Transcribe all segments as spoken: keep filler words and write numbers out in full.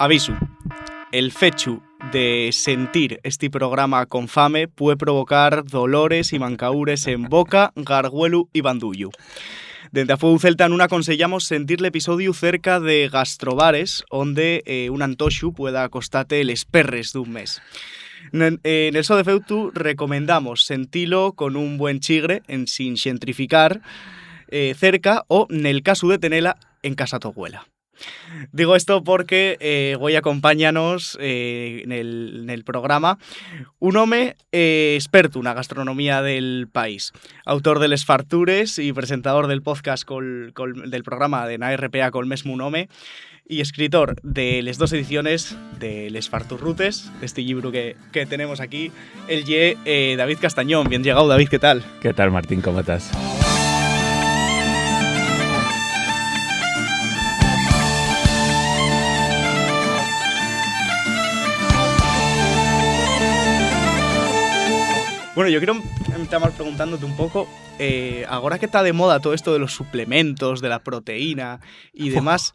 Avisu, el fechu de sentir esti programa con fame pue provocar dolores y mancaures en boca, gargüelu y bandullu. Dende a Fueu Celta nun aconseyamos sentir l'episodiu cerca de gastrobares, onde, eh, un antoxu pueda costate les perres d'un mes. Nen-, eh, nel so defeutu, recomendamos sentilo con un buen chigre, ensin xentrificar, eh, cerca o, nel casu de tenela, en casa to güela. Digo esto porque, eh, güei acompáñanos, eh, nel, nel programa un home, eh, espertu na gastronomía del país, autor de Les Fartures y presentador del podcast col, col, del programa de na R P A col mesmu nome y escritor de les dos ediciones de Les Farturrutes, d'esti llibru que, que tenemos aquí, el ye, eh, David Castañón. Bien llegao, David, ¿qué tal? ¿Qué tal, Martín? ¿Cómo estás? Bueno, yo quiero entamar preguntándote un poco, eh, agora que ta de moda todo esto de los suplementos, de la proteína y demás,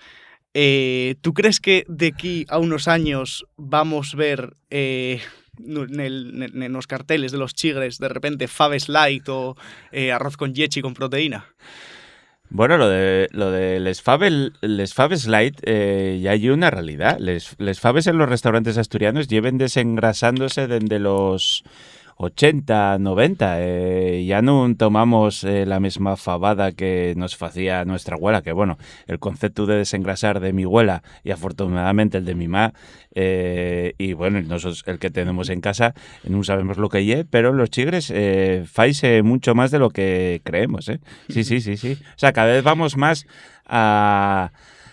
eh, ¿tú crees que de aquí a unos años vamos ver, eh, nu-, nel, ne-, ne-, nos carteles de los chigres de repente faves light o, eh, arroz con lleche y con proteína? Bueno, lo de, lo de les faves, les faves light, eh, ya ye una realidá. Les, les faves en los restaurantes asturianos lleven desengrasándose dende los ochenta, noventa, eh, ya nun tomamos, eh, la mesma fabada que nos facía nuestra abuela, que, bueno, el conceptu de desengrasar de mi abuela y afortunadamente el de mi ma, eh, y, bueno, nosotros el que tenemos en casa, nun sabemos lo que ye, pero en los chigres, eh, faise mucho más de lo que creemos, ¿eh? Sí, sí, sí, sí. O sea, cada vez vamos más a,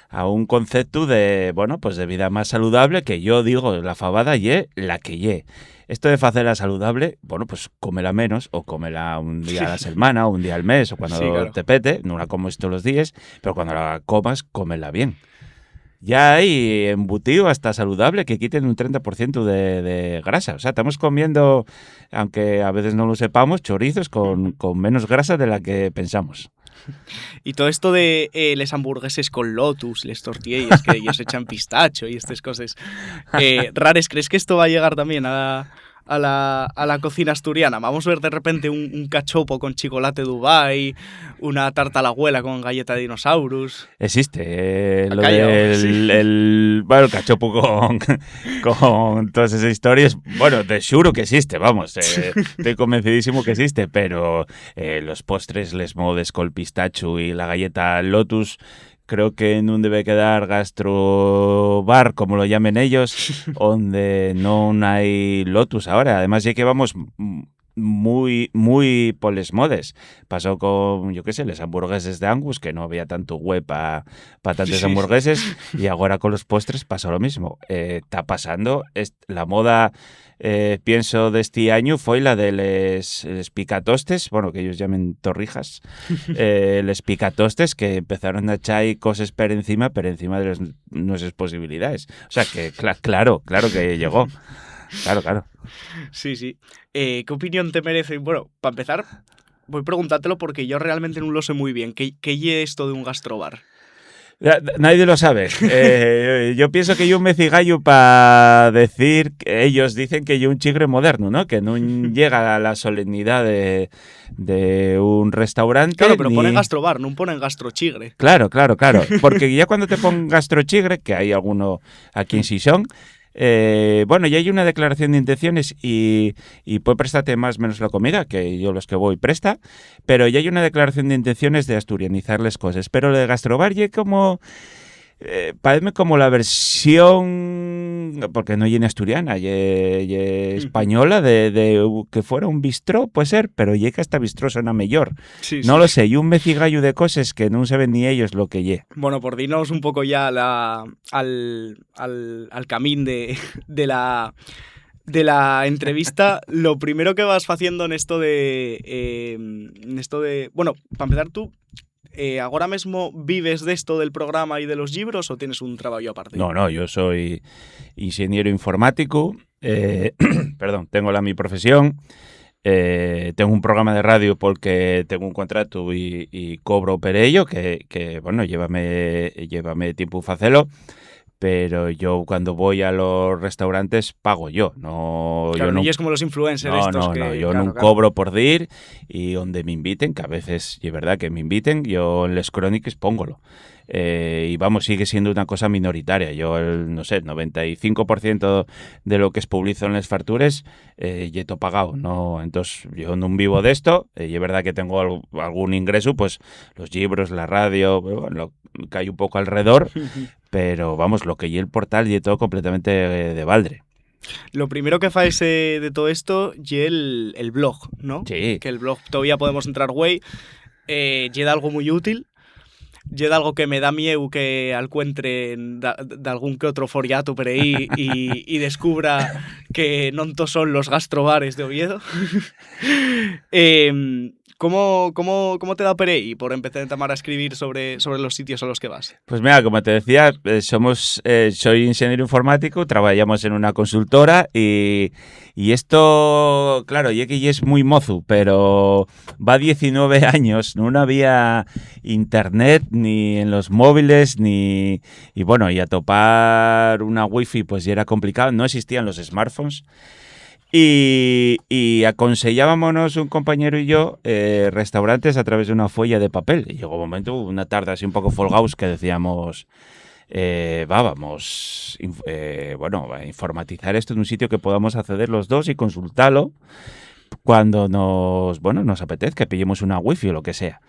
a un conceptu de, bueno, pues de vida más saludable, que yo digo, la fabada ye la que ye. Esto de facela saludable, bueno, pues cómela menos o cómela un día a la semana o un día al mes o cuando Sí, claro. te pete, no la comes todos los días, pero cuando la comas, cómela bien. Ya hay embutido hasta saludable que quiten un treinta por ciento de, de grasa. O sea, estamos comiendo, aunque a veces no lo sepamos, chorizos con, con menos grasa de la que pensamos. Y todo esto de, eh, les hamburgueses con Lotus, les tortillas que ellos echan pistacho y estas cosas, eh, rares, ¿crees que esto va a llegar también a, a la, a la cocina asturiana? ¿Vamos a ver de repente un, un cachopo con chocolate Dubai, una tarta a la abuela con galleta de dinosaurus? Existe, eh, lo Acá ya, del sí. el, bueno, el cachopo con, con todas esas historias. Bueno, te juro que existe, vamos. Eh, estoy convencidísimo que existe, pero, eh, los postres, les modes col pistachu y la galleta Lotus, creo que nun debe quedar gastrobar, como lo llamen ellos, onde non hai Lotus ahora. Además, ya que vamos m-, muy, muy por les modes. Pasó con, yo qué sé, les hamburgueses de Angus, que no había tanto güe pa, pa tantes Sí, sí. hamburgueses, y agora con los postres pasó lo mismo. Eh, ta pasando, est-, la moda, eh, pienso, d'esti añu foi la de les, les picatostes, bueno, que ellos llamen torrijas, eh, les picatostes que empezaron a echar coses per encima, per encima de les nuestras posibilidades. O sea, que cla-, claro, claro que llegó. Claro, claro. Sí, sí. Eh, ¿qué opinión te merece? Bueno, pa empezar, voi preguntártelo porque yo realmente nun lo sé mui bien. ¿Qué, qué ye esto d'un gastrobar? Ya, n-, nadie lo sabe. Eh, yo pienso que ye un mecigallo pa decir, ellos dicen que ye un chigre moderno, ¿no? Que nun llega a la solemnidá de, de un restaurante. Claro, pero ni ponen gastrobar, nun ponen gastrochigre. Claro, claro, claro. Porque ya cuando te pon gastrochigre, que hai alguno aquí en Xixón, eh, bueno, ya hai una declaración de intenciones y, y puede prestarte más o menos la comida, que yo los que voy presta, pero ya hai una declaración de intenciones de asturianizar les coses. Pero lo de gastrobar ye como, eh, parezme como la versión, porque no ye ni asturiana, ye, ye Ujú. española, de, de u-, que fuera un bistró, puede ser, pero ye que hasta bistró suena mellor. Sí, No sí. lo sé, y un mecigallo de coses que nun saben ni ellos lo que ye. Bueno, por dinos un poco ya la, al, al, al camín de, de la, de la entrevista, lo primero que vas faciendo en esto de, eh, en esto de, bueno, pa empezar tú, eh, ¿agora mesmo vives d'esto del programa y de los llibros o tienes un trabajo aparte? No, no, yo soy ingeniero informático, eh, perdón, tengo la mi profesión, eh, tengo un programa de radio porque tengo un contrato y, y cobro per ello, que, que, bueno, llévame, llévame tiempo facelo. pero yo cuando voy a los restaurantes pago yo, no, yo Claro, no, no es como los influencers no, estos no, que... no, yo claro, nun claro. Cobro por dir y donde me inviten, que a veces, y es verdad que me inviten, yo en les cróniques póngolo. Eh, y vamos, sigue siendo una cosa minoritaria. Yo, el, no sé, el noventa y cinco por ciento de lo que es publizo en les fartures, eh, ye to pagao, ¿no? Entonces, yo nun vivo de esto, eh, y es verdad que tengo al- algún ingreso, pues los libros, la radio, bueno, lo que hay un poco alrededor, pero vamos, lo que ye el portal ye todo completamente, eh, de baldre. Lo primero que faes, eh, de todo esto ye el, el blog, ¿no? Sí. Que el blog todavía podemos entrar, güey. Eh, ye algo muy útil. Ye algo que me da mieu que alcuentre da- d'algún que otro foriatu por ahí y, y descubra que non todos son los gastrobares de Oviedo. Em, ¿cómo, cómo, ¿Cómo te da por ahí por empezar a entamar a escribir sobre, sobre los sitios a los que vas? Pues mira, como te decía, eh, somos, eh, soy ingeniero informático, trabajamos en una consultora y, y esto, claro, ye que ye es muy mozu, pero va diecinueve años, no había internet ni en los móviles, ni, y bueno, y atopar una wifi pues ya era complicado, no existían los smartphones. Y, y aconsellábamonos un compañero y yo, eh, restaurantes a través de una folla de papel. Y llegó un momento, una tarde así un poco folgaos, que decíamos, eh, va, vamos, inf- eh, bueno, a informatizar esto en un sitio que podamos acceder los dos y consultarlo cuando nos, bueno, nos apetezca, pillemos una wifi o lo que sea.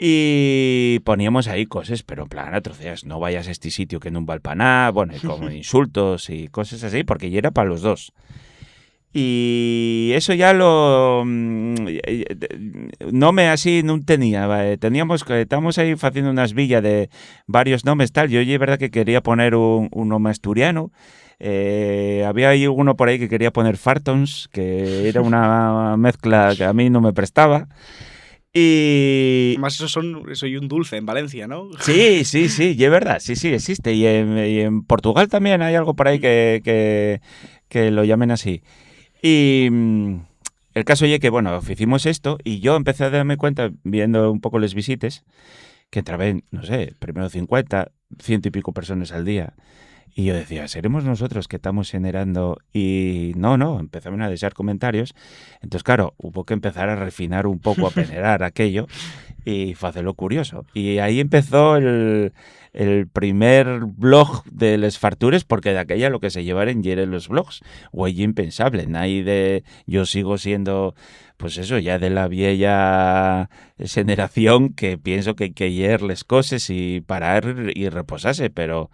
Y poníamos ahí cosas, pero en plan, atrocidades, no vayas a este sitio que nun val pa nada, bueno, y con insultos y cosas así, porque ya era para los dos. Y eso ya lo, mm, eh, eh, nome así nun tenía, va, eh, teníamos que, estábamos ahí haciendo unas villas de varios nombres, tal. Yo, ye verdad que quería poner un, un nombre asturiano. Eh, había ahí uno por ahí que quería poner Fartons, que era una mezcla que a mí no me prestaba. Y Además, esos son, soy un dulce en Valencia, ¿no? Sí, sí, sí, y es verdad, sí, sí, existe. Y en, y en Portugal también hay algo por ahí que, que, que lo llamen así. Y mm, el caso ye que, bueno, hicimos esto y yo empecé a darme cuenta, viendo un poco les visites, que entraban, no sé, primero cincuenta, ciento y pico personas al día. Y yo decía, ¿seremos nosotros que estamos generando? Y no, no, empezaron a dejar comentarios. Entonces, claro, hubo que empezar a refinar un poco, a peneirar aquello y hacerlo curioso. Y ahí empezó el, el primer blog de les fartures, porque de aquella lo que se llevaren yeren los blogs. Güey, impensable. Nadie de, yo sigo siendo, pues eso, ya de la vieja generación que pienso que hay que leer les coses y parar y reposarse, pero,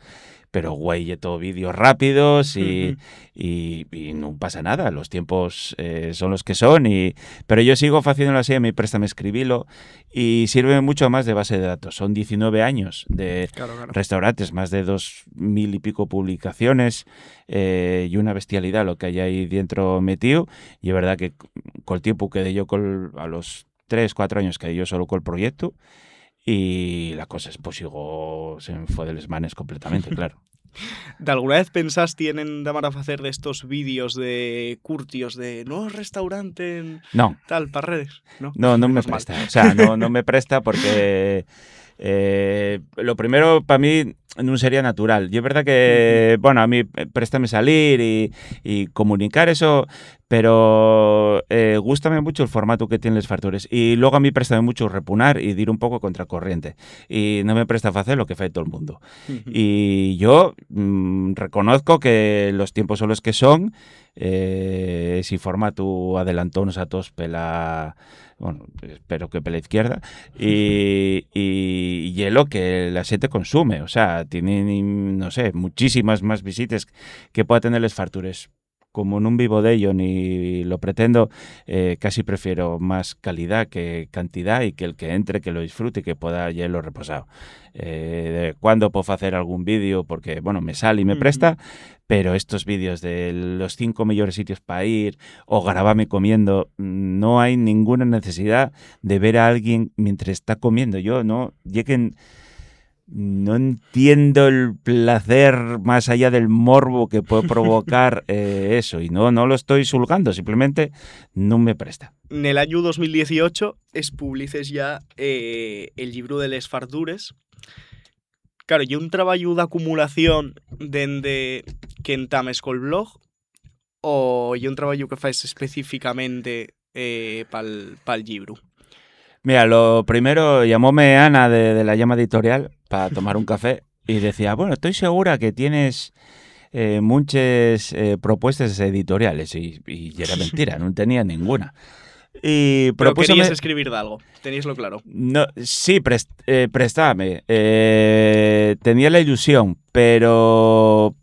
pero güey, ye todo vídeos rápidos y, Ujú. y, y nun pasa nada. Los tiempos, eh, son los que son, y, pero yo sigo haciéndolo así, a mí préstame escribilo y sirve mucho más de base de datos. Son diecinueve años de Claro, claro. restaurantes, más de dos mil y pico publicaciones, eh, y una bestialidad lo que hay ahí dentro metido. Y es verdad que c- col tiempo quedé yo col, a los tres, cuatro años quedé yo solo col proyecto y la cosa pues llegó, se me fue de les manes completamente, claro. ¿D'alguna vez pensás tienen damar a facer de estos vídeos de curtios de nuevo restaurante en No, tal, par redes? No, no, no me Menos mal. presta. O sea, no, no me presta porque, eh, lo primero para mí nun sería natural. Yo es verdad que, bueno, a mí, eh, préstame salir y, y comunicar eso, pero, eh, gústame mucho el formato que tienen les fartures. Y luego a mí préstame mucho repunar y dir un poco contracorriente. Y no me presta facer lo que fai todo el mundo. Ujú. Y yo, mm, reconozco que los tiempos son los que son, eh, ese formato adelantónos a todos pela, bueno, espero que pela izquierda, y, y, y ye lo que la xente consume, o sea, tienen, no sé, muchísimas más visitas que pueda tener les fartures. Como nun vivo d'ello ni lo pretendo, eh, casi prefiero más calidad que cantidad y que el que entre, que lo disfrute y que pueda yelo reposado. Eh, de cuando puedo facer algún vídeo, porque, bueno, me sale y me Ujú. presta, pero estos vídeos de los cinco mejores sitios para ir o grabame comiendo, no hay ninguna necesidad de ver a alguien mientras está comiendo. Yo no, lleguen, no entiendo el placer más allá del morbo que puede provocar, eh, eso. Y no, no lo estoy sulgando, simplemente no me presta. Nel añu dos mil dieciocho espublices ya, eh, el llibru de les fartures. Claro, ye un trabayu d'acumulación dende qu'entames col blog o ye un trabayu que faes específicamente, eh, pal, pal llibru? Mira, lo primero, llamóme Ana de, de la Llama Editorial pa tomar un café y decía, "Bueno, estoy segura que tienes, eh, munches, eh, propuestes editoriales", y, y yera mentira, no tenía ninguna. Y pero propúsome querías escribir d'algo, teníaslo claro. No, sí, prest-, eh, prestábame. Eh, tenía la ilusión, pero,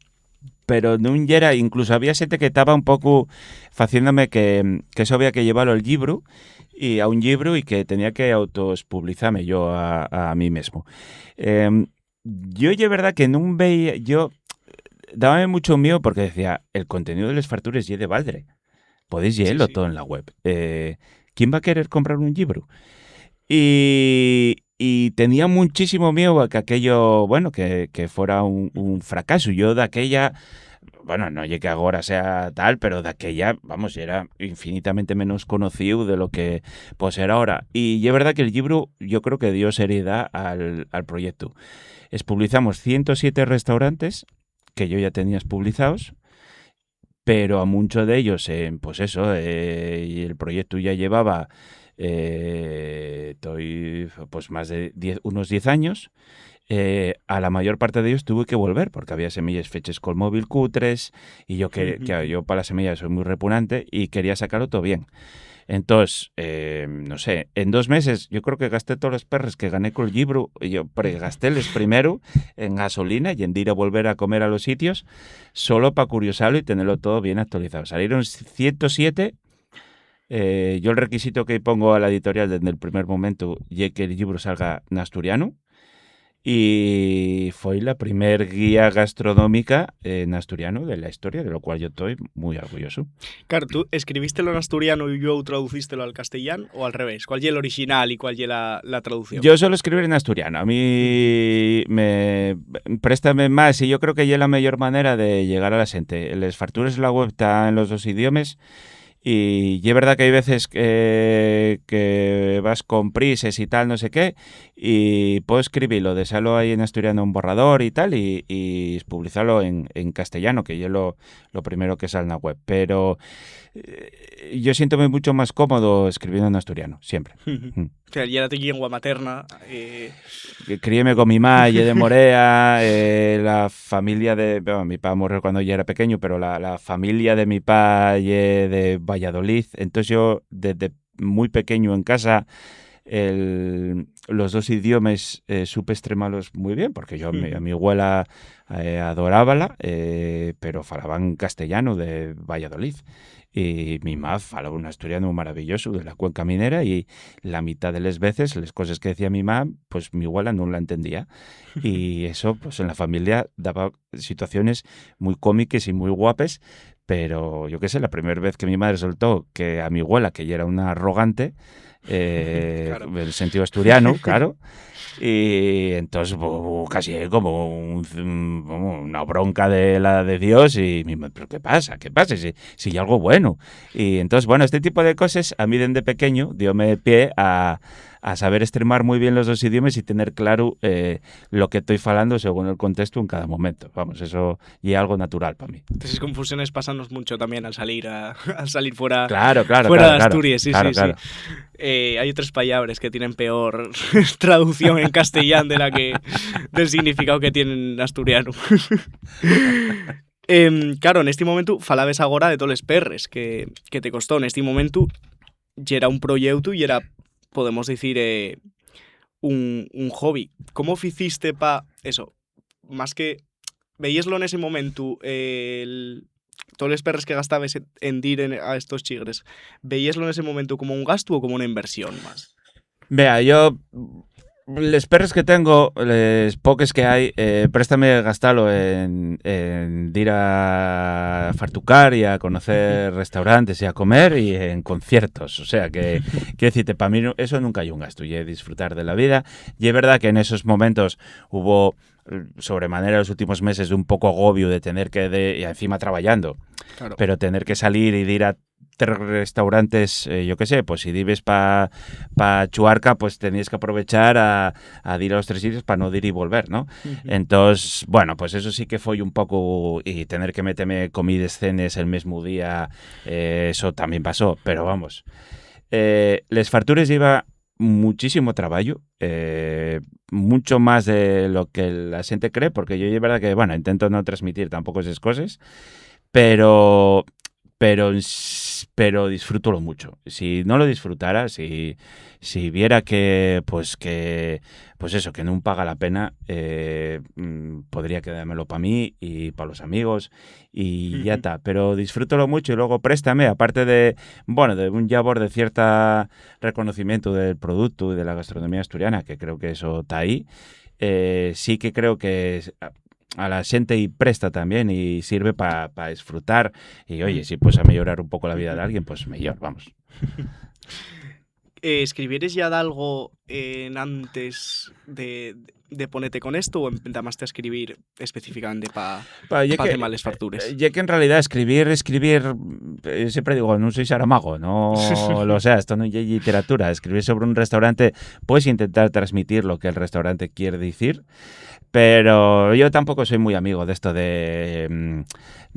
pero nun yera, incluso había xente que taba un poco faciéndome que, que eso había que llevarlo al llibro y a un llibro y que tenía que autoespublizame yo a, a mí mesmo. Em, yo ye verdad que nun veía, yo dábame mucho miedo porque decía, "El contenido de les fartures ye de baldre. Podéis Sí, lleelo sí. todo en la web. Eh, ¿quién va a querer comprar un llibro?". Y, y tenía muchísimo miedo a que aquello, bueno, que, que fuera un, un fracaso. Yo daquella, bueno, no ye que agora sea tal, pero daquella, vamos, era infinitamente menos conocido de lo que pues era ahora. Y ye verdad que el llibro, yo creo que dio seriedad al, al proyecto. Espublizamos ciento siete restaurantes que yo ya tenía espublizados, pero a munchos d'ellos, eh, pues eso, eh, y el proyecto ya llevaba, eh, toi, pues más de diez, unos diez años. Eh, a la mayor parte d'ellos tuve que volver, porque había semeyes feches col móvil cutres, y yo que, Ujú. que yo pa la semeya soy muy repugnante, y quería sacarlo todo bien. Entós, eh, no sé, en dos meses yo creo que gasté toles perres que gané col llibru, y yo pre-, gastéles primero en gasolina y en dir a volver a comer a los sitios, solo pa curiosalo y tenerlo todo bien actualizado. Salieron ciento siete. Eh, yo el requisito que pongo a la editorial desde el primer momento ye que el llibru salga n'asturianu, y foi la primer guía gastronómica, eh, n'asturianu de la historia, de lo cual yo toi mui orgullosu. Claro, ¿tú escribístelo n'asturianu y luego traducístelo al castellán o al revés? ¿Cuál ye l'orixinal y cuál ye la, la traducción? Yo suelo escribir n'asturianu. A mí me, préstame más, y yo creo que ye la meyor manera de llegar a la xente. Les fartures, la web ta en los dos idiomes, y ye verdad que hai veces que, que vas con prises y tal, no sé qué, y puedo escribilo, dexalo ahí en asturiano un borrador y tal, y, y espublizalo en, en castellano, que ye lo, lo primero que sal na web. Pero, eh, yo siéntome mucho más cómodo escribiendo en asturiano, siempre. Mm. O sea, yera tu llingua materna, eh. Que críeme con mi ma, ye de Morea, eh, la familia de, bueno, mi pa morrió cuando yo era pequeño, pero la, la familia de mi pa ye de Valladolid. Entonces yo, desde muy pequeño en casa, el, los dos idiomes, eh, supe estremalos muy bien, porque yo a mi, Ujú. a mi abuela, eh, adorábala, eh, pero falaban castellano de Valladolid. Y mi ma falaba un asturiano maravilloso de la cuenca minera, y la mitad de les veces les coses que decía mi ma, pues mi abuela nun la entendía. Y eso, pues en la familia daba situaciones muy cómiques y muy guapes, pero yo qué sé, la primera vez que mi madre soltó que a mi abuela, que ella era una arrogante, eh, Claro. en el sentido asturiano, claro, y entonces bo-, bo-, casi hay como un, un, como una bronca de la de Dios, y mi ma-, "¿Pero qué pasa? ¿Qué pasa? Si, si hay algo bueno". Y entonces, bueno, este tipo de cosas a mí desde pequeño dióme pie a, a saber estremar muy bien los dos idiomas y tener claro, eh, lo que estoy falando según el contexto en cada momento. Vamos, eso y algo natural pa mí. Entonces, esas confusiones pásanos mucho también al salir a, al salir fuera, Claro, claro, fuera claro, de claro, Asturias, sí, claro, sí, claro. sí. Eh, hay otras palabras que tienen peor traducción en castellano de la que, del significado que tienen en asturiano. Em, claro, en este momento falabes agora de toles perres que, que te costó. En este momento yera un proyecto y era, podemos decir, eh, un, un hobby. ¿Cómo ficiste pa eso? Más que, ¿veíeslo en ese momento, el, toles perres que gastabes en, en dir en, a estos chigres? ¿Veíeslo en ese momento como un gasto o como una inversión más? Vea, yo, les perres que tengo, les poques que hay, eh, préstame gastalo en, en dir a fartucar y a conocer restaurantes y a comer y en conciertos. O sea que, quiero decirte, pa mí no, eso nunca hay un gasto, y es disfrutar de la vida. Y es verdad que en esos momentos hubo, eh, sobremanera los últimos meses un poco agobio de tener que, de, y encima trabajando, Claro. pero tener que salir y dir a tres restaurantes, eh, yo qué sé, pues si dives pa, pa Chuarca, pues teníes que aprovechar a, a dir a los tres sitios pa no dir y volver, ¿no? Ujú. Entós, bueno, pues eso sí que foi un poco, y tener que meteme comides, cenes el mesmo día, eh, eso también pasó, pero vamos. Eh, les fartures lleva muchísimo trabajo, eh, mucho más de lo que la gente cree, porque yo es verdad que, bueno, intento no transmitir tampoco esas cosas, pero, pero, s- pero disfrútolo mucho. Si no lo disfrutara, si, si viera que, pues que, pues eso, que no paga la pena, eh, mm, podría quedármelo pa mí y pa los amigos y ya Ujú. Ta. Pero disfrútolo mucho y luego préstame, aparte de, bueno, de un llavor de cierta reconocimiento del producto y de la gastronomía asturiana, que creo que eso está ahí, eh, sí que creo que es- a, a la gente y presta también y sirve para disfrutar. Y oye, si pues a mejorar un poco la vida de alguien, pues mejor, vamos. Eh, ¿escribieres ya de algo en antes de, de ponerte con esto o entamaste a escribir específicamente para Pa, ye pa que, tema les fartures? eh, ye que en realidad escribir, escribir, eh, siempre digo, no soy Saramago, no lo sé, esto no es literatura. Escribir sobre un restaurante, puedes intentar transmitir lo que el restaurante quiere decir, pero yo tampoco soy muy amigo de esto de, mm,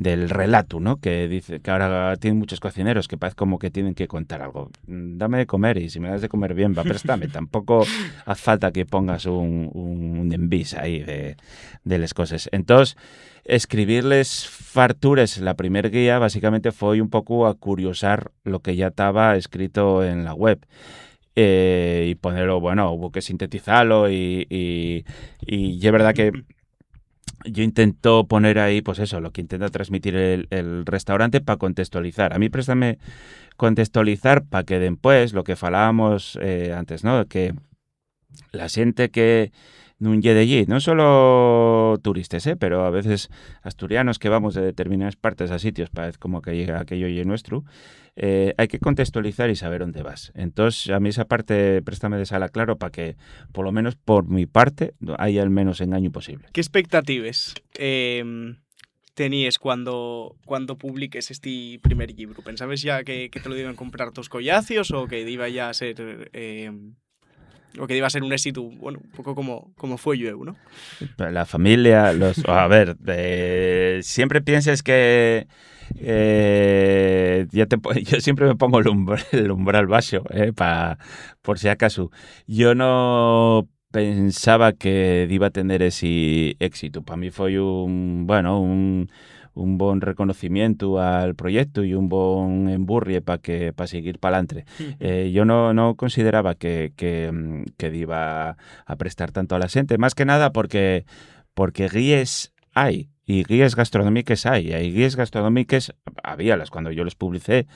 del relato, ¿no? Que dice que ahora tienen muchos cocineros que parece como que tienen que contar algo. Mm, dame de comer y si me das de comer bien, va, préstame. Tampoco hace falta que pongas un, un envís ahí de, de les coses. Entonces, escribir les fartures, la primer guía, básicamente fue un poco a curiosar lo que ya estaba escrito en la web. Eh, y ponerlo, bueno, hubo que sintetizarlo y, y, y ye verdad que yo intento poner ahí, pues eso, lo que intenta transmitir el, el restaurante para contextualizar. A mí préstame contextualizar para que después, lo que falábamos, eh, antes, ¿no? Que la gente que nun ye d'ellí, no solo turistas, eh, pero a veces asturianos que vamos de determinadas partes a sitios, parece como que llega aquello y nuestro, eh, hay que contextualizar y saber dónde vas. Entonces, a mí esa parte préstame de sala claro para que, por lo menos por mi parte, haya el menos engaño posible. ¿Qué expectatives, em, teníes cuando, cuando publiques este primer libro? ¿Pensabes ya que, que te lo iban a comprar tus collacios o que iba ya a ser, em, o que iba a ser un éxito, bueno, un poco como, como fue Llueu, ¿no? La familia, los, a ver, eh, siempre pienses que, eh, ya te po- yo siempre me pongo el umbral, el umbral bajo, eh, pa, por si acaso. Yo no pensaba que iba a tener ese éxito. Para mí fue un, bueno, un, un bon reconocimiento al proyecto y un bon emburrie para que, pa seguir para adelante. Eh, yo no, no consideraba que, que, mm, que iba a prestar tanto a la gente, más que nada porque, porque guíes hay y guíes gastronómiques hay. Hay guíes gastronómiques, habíalas cuando yo les publicé,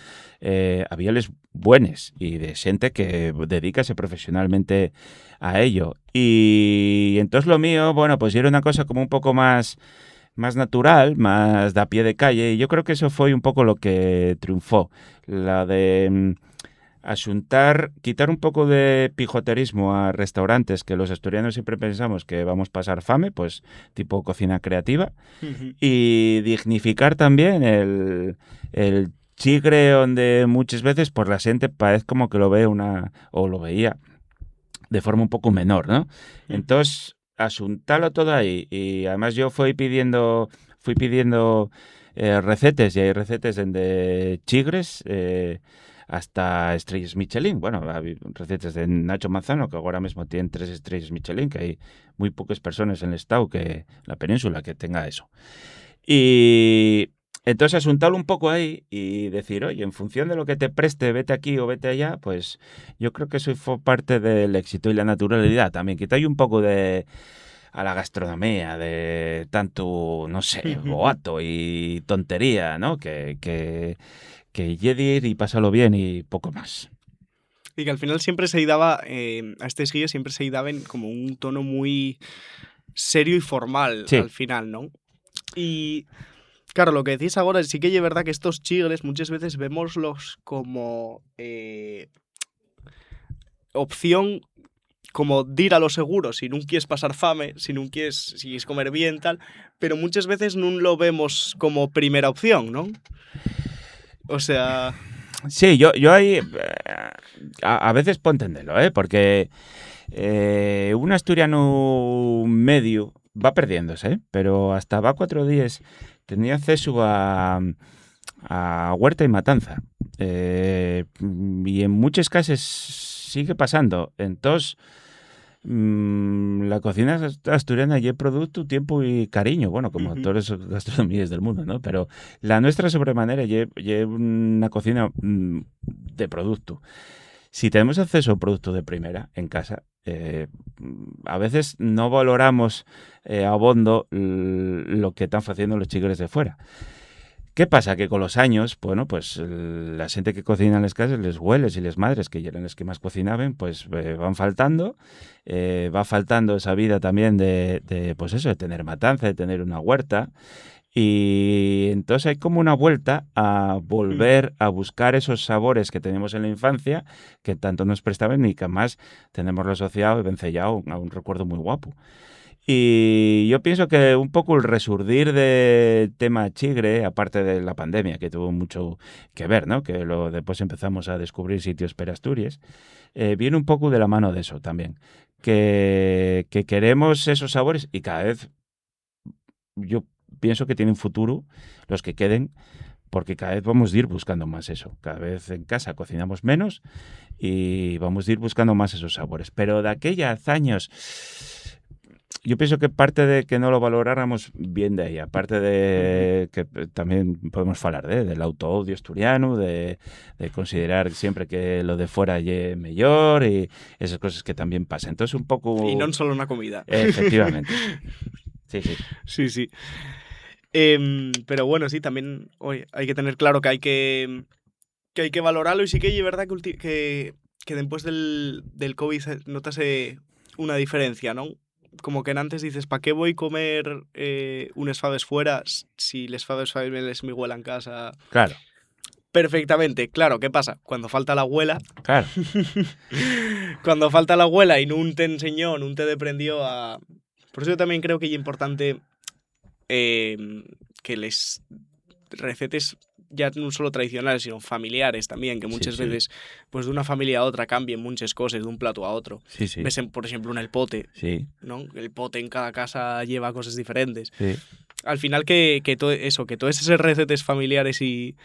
eh, habíales buenes y de gente que dedícase profesionalmente a ello. Y entonces lo mío, bueno, pues era una cosa como un poco más, más natural, más de a pie de calle. Y yo creo que eso fue un poco lo que triunfó, la de, mm, asuntar, quitar un poco de pijoterismo a restaurantes que los asturianos siempre pensamos que vamos a pasar fame, pues tipo cocina creativa, y dignificar también el, el chigre, donde muchas veces por la gente parece como que lo ve una, o lo veía de forma un poco menor, ¿no? Entonces, asuntalo todo ahí. Y además yo fui pidiendo, fui pidiendo, eh, recetes, y hay recetes desde chigres, eh, hasta estrellas Michelin. Bueno, hay recetes de Nacho Manzano, que ahora mismo tienen tres estrellas Michelin, que hay muy pocas personas en el estado, que la península, que tenga eso. Y entonces asuntalo un poco ahí y decir, oye, en función de lo que te preste, vete aquí o vete allá, pues yo creo que eso fue parte del éxito y la naturalidad también. Quitar un poco de a la gastronomía, de tanto, no sé, boato y tontería, ¿no? Que, que, que ye dir y pasarlo bien y poco más. Y que al final siempre se daba, eh, a estes guíes siempre se daban como un tono muy serio y formal, sí, al final, ¿no? Y claro, lo que decís ahora, sí que es verdad que estos chigres muchas veces vemoslos como, eh, opción, como dir a lo seguro, si nun quieres pasar fame, si nun quieres, si quieres comer bien, tal, pero muchas veces nun lo vemos como primera opción, ¿no? O sea, Sí, yo, yo ahí, eh, a, a veces puedo entenderlo, ¿eh? Porque, eh, un asturianu mediu va perdiéndose, ¿eh? Pero hasta va cuatro días tenía acceso a, a huerta y matanza. Eh, y en muchas casas sigue pasando. Entonces, mm, la cocina ast-, asturiana ye producto, tiempo y cariño, bueno, como todas las gastronomías del mundo, ¿no? Pero la nuestra sobremanera ye, ye una cocina, mm, de producto. Si tenemos acceso a un producto de primera en casa, eh, a veces no valoramos, eh, abondo l-, lo que están haciendo los chigres de fuera. ¿Qué pasa? Que con los años, bueno, pues, el, la gente que cocina en las casas, les güeles y les madres, que eran les que más cocinaban, pues, eh, van faltando, eh, va faltando esa vida también de, de, pues eso, de tener matanza, de tener una huerta. Y entonces hay como una vuelta a volver a buscar esos sabores que teníamos en la infancia, que tanto nos prestaban y que además tenemos asociado y vencellado a un recuerdo muy guapo. Y yo pienso que un poco el resurdir del tema chigre, aparte de la pandemia, que tuvo mucho que ver, ¿no? Que lo, después empezamos a descubrir sitios per Asturias, eh, viene un poco de la mano de eso también. Que, que queremos esos sabores y cada vez yo pienso que tienen futuro los que queden, porque cada vez vamos a ir buscando más eso. Cada vez en casa cocinamos menos y vamos a ir buscando más esos sabores. Pero de aquellos años, yo pienso que parte de que no lo valoráramos bien de ahí, aparte de que, eh, también podemos hablar de, del autoodio asturiano, de, de considerar siempre que lo de fuera ye mejor y esas cosas que también pasan. Entonces, un poco... Y no solo una comida. Efectivamente. Sí, sí. Sí, sí. Em, pero bueno, sí, también, oye, hay que tener claro que hay que, que hay que valorarlo y sí que es verdad que, ulti-, que, que después del, del COVID se, notase una diferencia, ¿no? Como que antes dices, ¿pa qué voy comer, eh, unes faves fuera s-, si les faves faben les mi güela en casa? Claro. Perfectamente, claro, ¿qué pasa? Cuando falta la abuela. Claro. Cuando falta la abuela y nun te enseñó, nun te deprendió a... Por eso yo también creo que es importante, eh, que les recetes ya no solo tradicionales, sino familiares también, que muchas veces, pues, de una familia a otra cambien muchas cosas, de un plato a otro. Sí, sí. Ves, en, por ejemplo, en el pote, sí, ¿no? El pote en cada casa lleva cosas diferentes. Sí. Al final que, que todo eso, que todas esas recetas familiares y,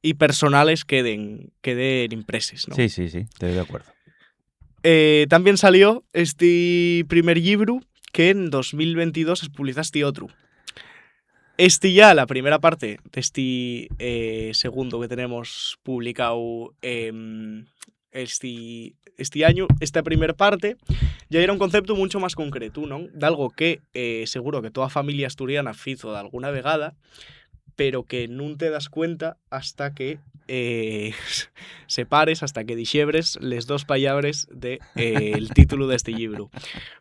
y personales queden, queden impreses, ¿no? Sí, sí, sí, estoy de acuerdo. Eh, también salió este primer libro que en dos mil veintidós es publicaste otro. Este ya, la primera parte de este, eh, segundo que tenemos publicado, em, este, este año, esta primera parte, ya era un concepto mucho más concreto, ¿no? De algo que, eh, seguro que toda familia asturiana fizo de alguna vegada, pero que nun te das cuenta hasta que, eh, separes, hasta que dixebres les dos pallabres de, eh, el título de este libro.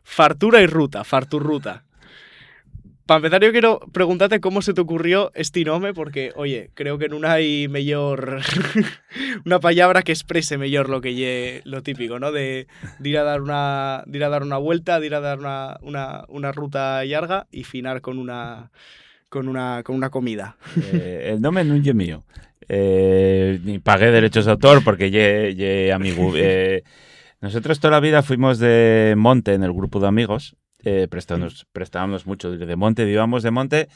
Fartura y ruta, farturruta. Pa empezar, yo quiero preguntarte cómo se te ocurrió este nombre, porque, oye, creo que nun hai mellor, una palabra que exprese mellor lo que ye lo típico, ¿no? De, de ir a dar una, de ir a dar una vuelta, de ir a dar una, una, una ruta llarga y finar con una, con una, con una comida. Eh, el nombre nun ye mío. Eh, ni pagué derechos de autor porque ye, ye amigo. Eh, nosotros toda la vida fuimos de monte en el grupo de amigos. Eh, prestábamos, prestábamos mucho de monte, íbamos de monte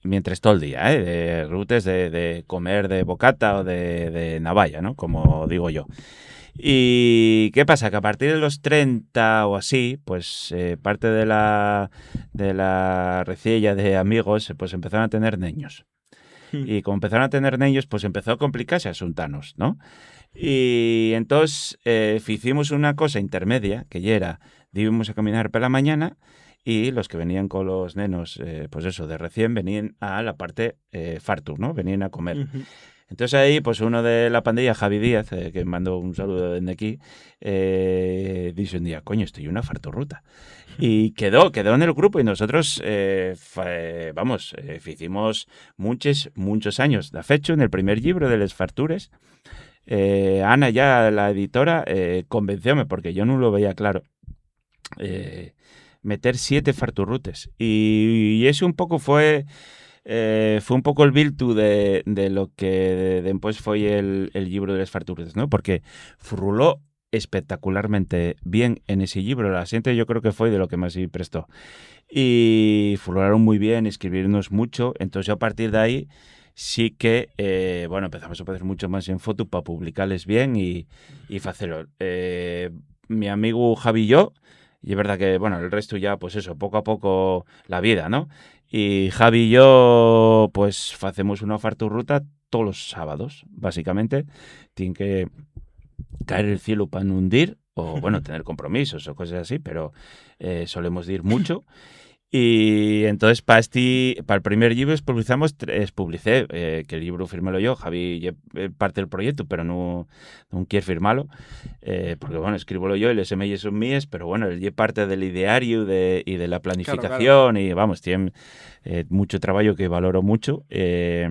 mientras todo el día, ¿eh? De rutes de, de comer de bocata o de, de navalla, ¿no? Como digo yo. ¿Y qué pasa? Que a partir de los treinta o así, pues, eh, parte de la, de la reciella de amigos, pues, empezaron a tener neños. Hmm. Y como empezaron a tener neños, pues empezó a complicarse asuntanos, ¿no? Y entonces, eh, hicimos una cosa intermedia, que ya era, íbamos a caminar por la mañana y los que venían con los nenos, eh, pues eso, de recién, venían a la parte, eh, fartur, ¿no? Venían a comer. Ujú. Entonces ahí, pues uno de la pandilla, Javi Díaz, eh, que mando un saludo desde aquí, eh, dice un día, "Coño, esto ye una farturruta". Y quedó, quedó en el grupo y nosotros, eh, fa-, eh, vamos, eh, hicimos muchos, muchos años. De fecho, en el primer libro de les fartures, eh, Ana, ya la editora, eh, convencióme, porque yo no lo veía claro. Eh, meter siete farturrutes. Y, y eso un poco fue, Eh, fue un poco el biltu de, de lo que de-, dempués foi el, el llibru de les farturutes, ¿no? Porque furruló espectacularmente bien en ese llibru. La xente yo creo que foi de lo que más se prestó. Y furrularon muy bien, escribirnos mucho. Entonces yo a partir de ahí sí que, eh, bueno, empezamos a facer mucho más en foto pa publicales bien y, y facelo. Eh, mi amigu Javi y yo, y es verdad que, bueno, el resto ya, pues eso, poco a poco la vida, ¿no? Y Javi y yo, pues, facemos una farturruta todos los sábados, básicamente. Tien que caer el cielo pa nun dir, o, bueno, tener compromisos o cosas así, pero, eh, solemos dir mucho. Y entonces, pa esti, pa'l primer llibru, espublizamos tre-, espublicé, eh, que el llibru firmélo yo, Javi ye, eh, parte del proyecto, pero nun, nun quier firmalo, eh, porque, bueno, escríbolo yo y les semeyes son míes, pero, bueno, él ye parte del ideario de, y de la Claro, claro. planificación y, vamos, tien, eh, mucho trabajo que valoro mucho. Eh,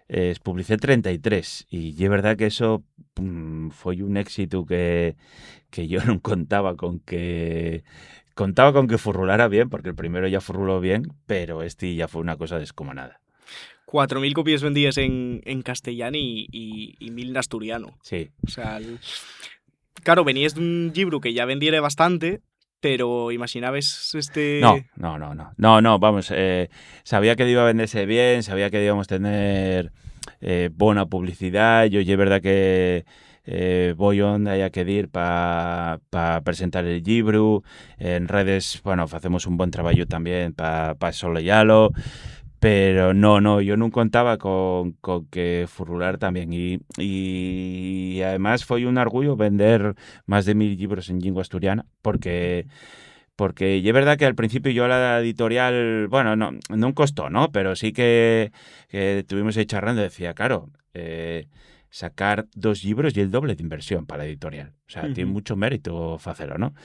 eh, espublicé trenta y tres y ye verdad que eso, mm, foi un éxito que, que yo nun contaba con que, contaba con que furrulara bien, porque el primero ya furruló bien, pero este ya fue una cosa descomunada. Cuatro mil copies vendíes en, en castellán y, y, y mil n'asturianu. Sí. O sea, el, claro, veníes d'un llibru que ya vendiere bastante, pero imaxinabes este No, no, no, no. No, no, vamos, eh, sabía que iba a vendese bien, sabía que íbamos tener, eh, bona publicidá. Yo, ye verdad que, eh, voi onde haya que dir pa, pa presentar el llibru. En redes, bueno, facemos un bon trabayu tamién pa, pa soleyalo. Pero no, no, yo nun contaba con, con que furrular tamién. Y, y además foi un orgullo vender más de mil llibros en llingua asturiana, porque, porque ye verdad que al principiu yo a la editorial, bueno, no, nun costó, ¿no? Pero sí que, que tuvimos ahí charrando, decía, claro, eh, sacar dos llibros y el doble d'inversión pa la editorial. O sea, tien Ujú. mucho mérito facelo, ¿no?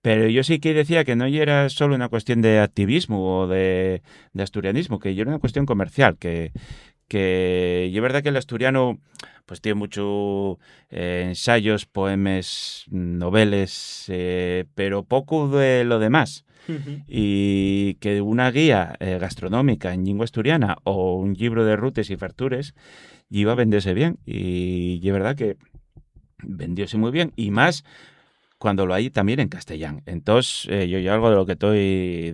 Pero yo sí que decía que no yera solo una cuestión de activismo o de, de asturianismo, que yera una cuestión comercial, que, que ye verdad que l'asturianu, pues, tien mucho, eh, ensayos, poemes, noveles, eh, pero poco de lo demás. Ujú. Y que una guía, eh, gastronómica en llingua asturiana o un llibru de rutes y fartures, iba a vendese bien. Y ye verdad que vendióse muy bien, y más cuando lo hay también en castellán. Entós, eh, yo, yo algo de lo que toi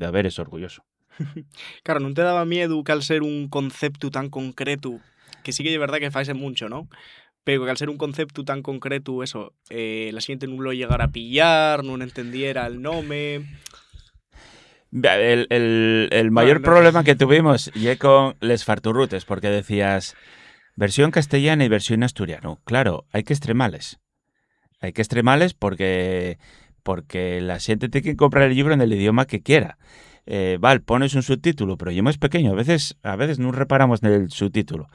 daveres orgulloso. Claro, ¿nun te daba miedu qu'al ser un conceptu tan concretu, que sí que ye verdad que faise muncho, ¿no? Pero qu'al ser un conceptu tan concretu, eso, eh, la xente nun lo llegara a pillar, nun entendiera el nome. Ve, el, el, el Bueno, mayor no. problema que tuvimos ye con les farturrutes, porque decías versión castellana y versión asturiano. Claro, hai que estremales. Hai que estremales porque, porque la xente tiene que comprar el llibru en el idioma que quiera. Eh, val, pones un subtítulo, pero ye más pequeño. A veces, a veces nun reparamos nel subtítulo.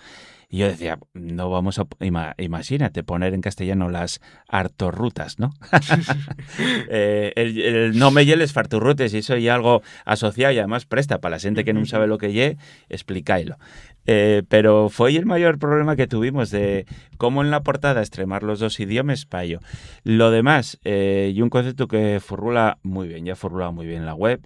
Y yo decía, no vamos a, ima-, imagínate poner en castellano las artorrutas, ¿no? Eh, el, el nome ye les farturrutes, y eso ye algo asociado, y además presta pa la xente que nun sabe lo que ye, explicailo. Eh, pero foi el mayor problema que tuvimos de cómo en la portada estremar los dos idiomes pa ello. Lo demás, eh, ye un concepto que furrula muy bien, ya furrula muy bien la web,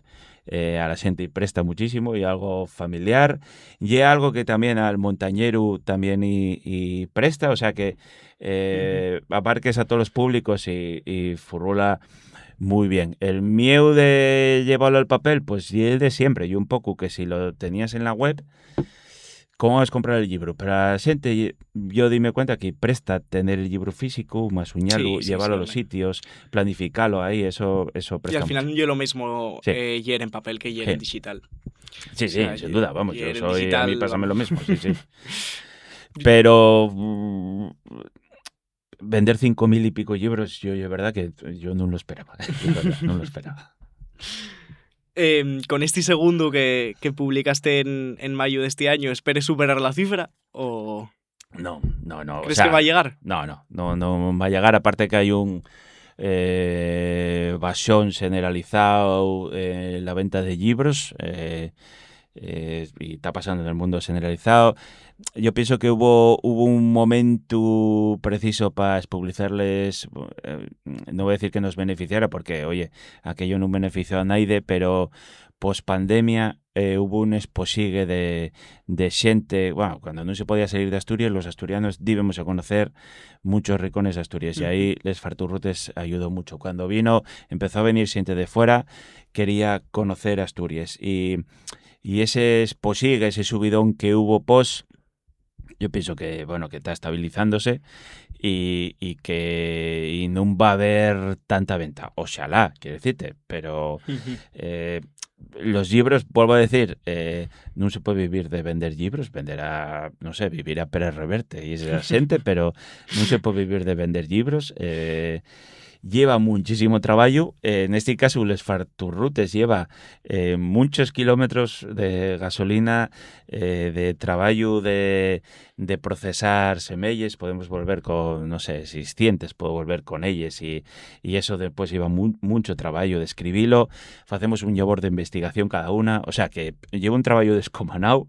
eh, a la xente y presta muchísimo, y algo familiar, y algo que también al montañeru también y, y presta, o sea que, eh, Ujú. abarques a todos los públicos y, y furrula muy bien. El mieu de llevarlo al papel, pues, y el de siempre, y un poco que si lo tenías en la web, ¿cómo vas a comprar el libro? Pero a la xente, yo dime cuenta que presta tener el libro físico, más uñalo, Sí, sí, llevarlo sí, a los home. sitios, planificarlo ahí, eso, eso Y presta al final mucho. Yo lo mismo, Sí. eh, yer en papel que yer Sí. en digital. Sí, O sí, sea, sin yo- duda, vamos, yo yer en soy, a mí digital, pásame vamos. lo mismo, sí, sí. Pero, mm, vender cinco mil y pico libros, yo, yo, verdad que yo no lo esperaba, de verdad, no lo esperaba. Em, con este segundo que, que publicaste en, en mayo de este año, ¿esperes superar la cifra o No, no, no, o crees sea, que va a llegar? No, no, no, no va a llegar, aparte que hay un, eh, bajón generalizado, eh, en la venta de libros, eh, Eh, y ta pasando nel mundo xeneralizao. Yo pienso que hubo, hubo un momentu preciso pa espublizarles, eh, no voy a decir que nos beneficiara, porque, oye, aquello nun benefició a naide, pero pospandemia, eh, hubo un esposigue de, de xente. Bueno, cuando nun se podía salir d'Asturias, los asturianos díbemos a conocer muchos rincones d'Asturias, y ahí les Farturrutes ayudó mucho. Cuando vino, empezó a venir xente de fuera, quería conocer Asturias, y, y ese esposigue, ese subidón que hubo pos, yo pienso que, bueno, que ta estabilizándose y, y que y nun va a haber tanta venta. Oxalá, quiero decirte, pero, eh, los llibros, vuelvo a decir, eh, nun se puede vivir de vender llibros, vender a, no sé, vivir a Pérez Reverte y esa xente, pero nun se puede vivir de vender llibros. Eh, lleva muchísimo trabajo. Eh, en este caso, les Farturrutes lleva, eh, muchos kilómetros de gasolina, eh, de trabajo de, de procesar semelles. Podemos volver con, no sé, seiscientos, puedo volver con ellas y, y eso después lleva mu-, mucho trabajo de escribilo. Facemos un labor de investigación cada una, o sea que lleva un trabajo descomanao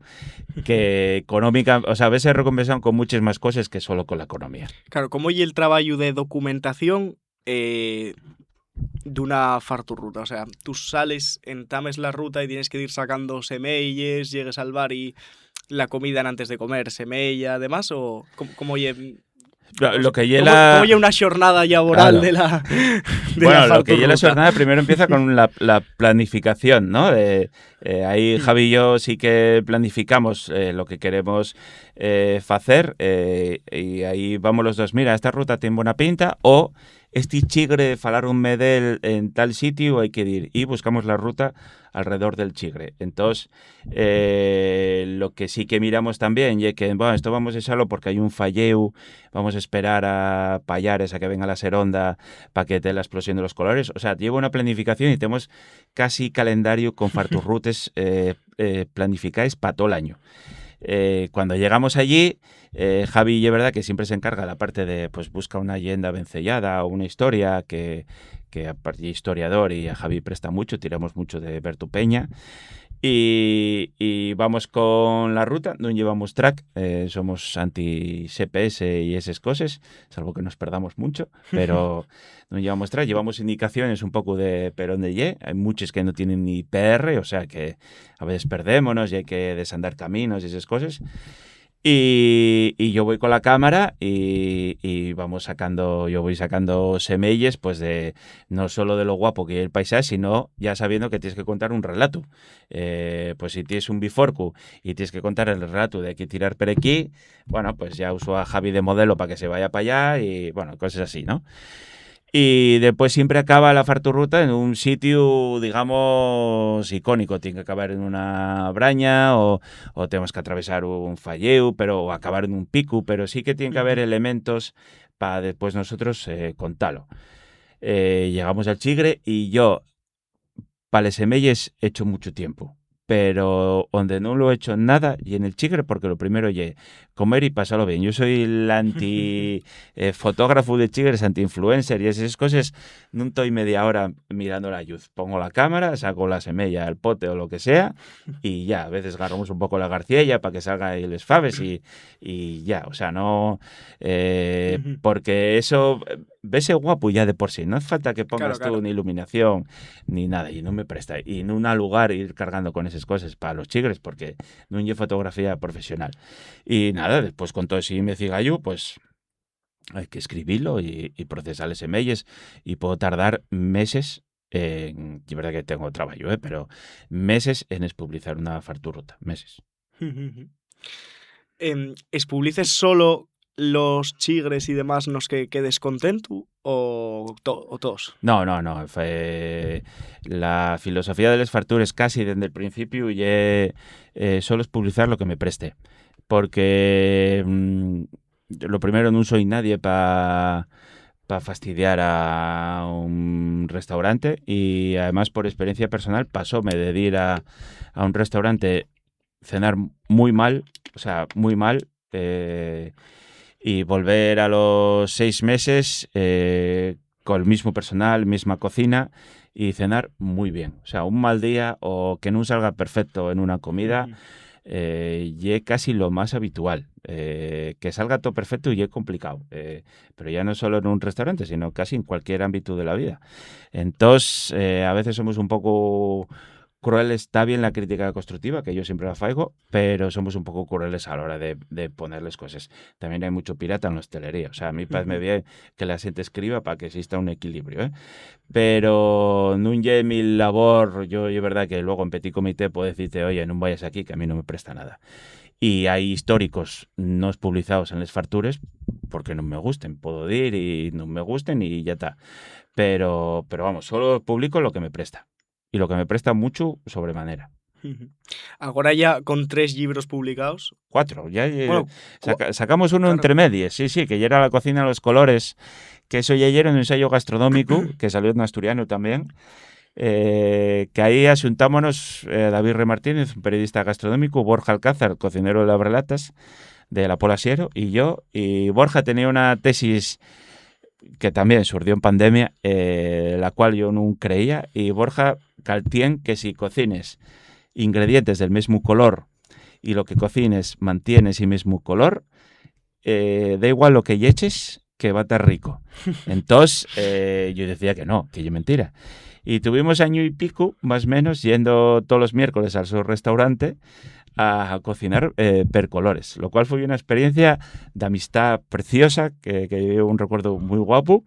que económica, o sea, a veces recompensado con muchas más cosas que solo con la economía. Claro, ¿cómo ye el trabajo de documentación, eh, d'una Farturruta? O sea, tú sales, entames la ruta y tienes que ir sacando semelles, llegues al bar y la comida antes de comer, semella, además, o cómo, cómo ye, Lo, lo que ye cómo, la... cómo ye una xornada laboral Claro. de la, de Bueno, la lo que ye la Farturruta? Xornada primero empieza con la, la planificación, ¿no? De, eh, ahí Javi y yo sí que planificamos, eh, lo que queremos, eh, facer, eh, y ahí vamos los dos: "Mira, esta ruta tiene buena pinta", o "Este chigre, falaron-me d'él en tal sitio, hay que ir", y buscamos la ruta alrededor del chigre. Entonces, eh, lo que sí que miramos también ye que, bueno, esto vamos a echarlo porque hay un falleu, vamos a esperar a Payares a que venga la seronda pa que te la explosión de los colores. O sea, lleva una planificación y tenemos casi calendario con Farturrutes, eh, eh, planificaes pa todo el año. Eh, cuando llegamos allí, eh, Javi, ye verdad que siempre se encarga la parte de, pues, busca una leyenda vencellada o una historia que, que aparte ye historiador y a Javi presta mucho, tiramos mucho de Bertu Peña. Y, y vamos con la ruta, nun llevamos track, eh, somos anti-G P S y esas cosas, salvo que nos perdamos mucho, pero nun llevamos track, llevamos indicaciones un poco de per dónde ye, hay muchos que no tienen ni P R, o sea que a veces perdémonos y hay que desandar caminos y esas cosas. Y, y yo voy con la cámara y, y vamos sacando, yo voy sacando semelles, pues de, no solo de lo guapo que es el paisaje, sino ya sabiendo que tienes que contar un relato. Eh, pues si tienes un biforcu y tienes que contar el relato de aquí tirar per aquí, bueno, pues ya uso a Javi de modelo pa que se vaya pa allá y, bueno, cosas así, ¿no? Y después siempre acaba la Farturruta en un sitio, digamos, icónico. Tiene que acabar en una braña o, o tenemos que atravesar un falleu, pero, o acabar en un picu, pero sí que tiene que haber elementos pa después nosotros, eh, contalo. Eh, llegamos al chigre y yo, pa les semelles, echo mucho tiempo. Pero onde nun lo echo nada ye nel chigre, porque lo primero ye comer y pasalo bien. Yo soy l'anti, eh, fotógrafu de chigres, anti-influencer y esas coses. Nun toi media hora mirando la lluz. Pongo la cámara, saco la semella, el pote o lo que sea, y ya, a veces garramos un poco la garciella pa que salga ahí les faves y, y ya, o sea, no, eh, Ujú. Porque eso, eh, vese guapo ya de por sí. No hace falta que pongas Claro, claro. tú ni iluminación ni nada, y no me presta. Y nun ha lugar ir cargando con esas cosas pa los chigres, porque nun ye fotografía profesional. Y nada, después con todo ese investigallo, pues hay que escribilo y, y procesar les semelles, y puedo tardar meses en, ye verdad que tengo trabajo, eh, pero meses en espublizar una Farturruta, meses. Em, ¿espublices solo los chigres y demás nos que quedes contentu o, to- o todos? No, no, no. Fue la filosofía de les Fartures casi desde el principio ye, eh, solo espublizar lo que me preste. Porque, mm, lo primero, nun soy nadie pa pa fastidiar a un restaurante, y además, por experiencia personal, pasóme de ir a, a un restaurante, cenar muy mal, o sea, muy mal, eh, y volver a los seis meses, eh, col mismo personal, misma cocina, y cenar muy bien. O sea, un mal día o que nun salga perfecto en una comida, eh, ye casi lo más habitual. Eh, que salga todo perfecto ye complicado, eh, pero ya no solo en un restaurante, sino casi en cualquier ámbito de la vida. Entós, eh, a veces somos un poco crueles, está bien la crítica constructiva, que yo siempre la faigo, pero somos un poco crueles a la hora de, de poner les coses. También hay mucho pirata en la hostelería. O sea, a mí parece bien que la gente escriba para que exista un equilibrio, ¿eh? Pero nun ye mi labor. Yo, es verdad que luego en petit comité puedo decirte, "Oye, nun vayas aquí, que a mí no me presta nada". Y hay históricos no publicados en les factures porque no me gusten. Puedo dir y no me gusten y ya está. Pero, pero vamos, solo publico lo que me presta. Y lo que me presta mucho sobremanera. Agora ya con tres libros publicados. Cuatro, ya, eh, bueno, saca, sacamos uno, claro, entre medias, sí, sí, que ya era La cocina de los colores, que eso ya era un ensayo gastronómico que salió en asturiano también. Eh, que ahí asuntámonos, eh, David Re Martínez, un periodista gastronómico, Borja Alcázar, cocinero de las relatas de la Pola Siero, y yo. Y Borja tenía una tesis que también surdió en pandemia, eh, la cual yo nun creía, y Borja caltién que si cocines ingredientes del mismo color y lo que cocines mantiene ese mismo color, eh, da igual lo que yeches, que va a estar rico. Entós, eh, yo decía que no, que yo mentira. Y tuvimos año y pico, más o menos, yendo todos los miércoles al su restaurante a cocinar, eh, per colores, lo cual fue una experiencia de amistad preciosa, que, que un recuerdo muy guapo,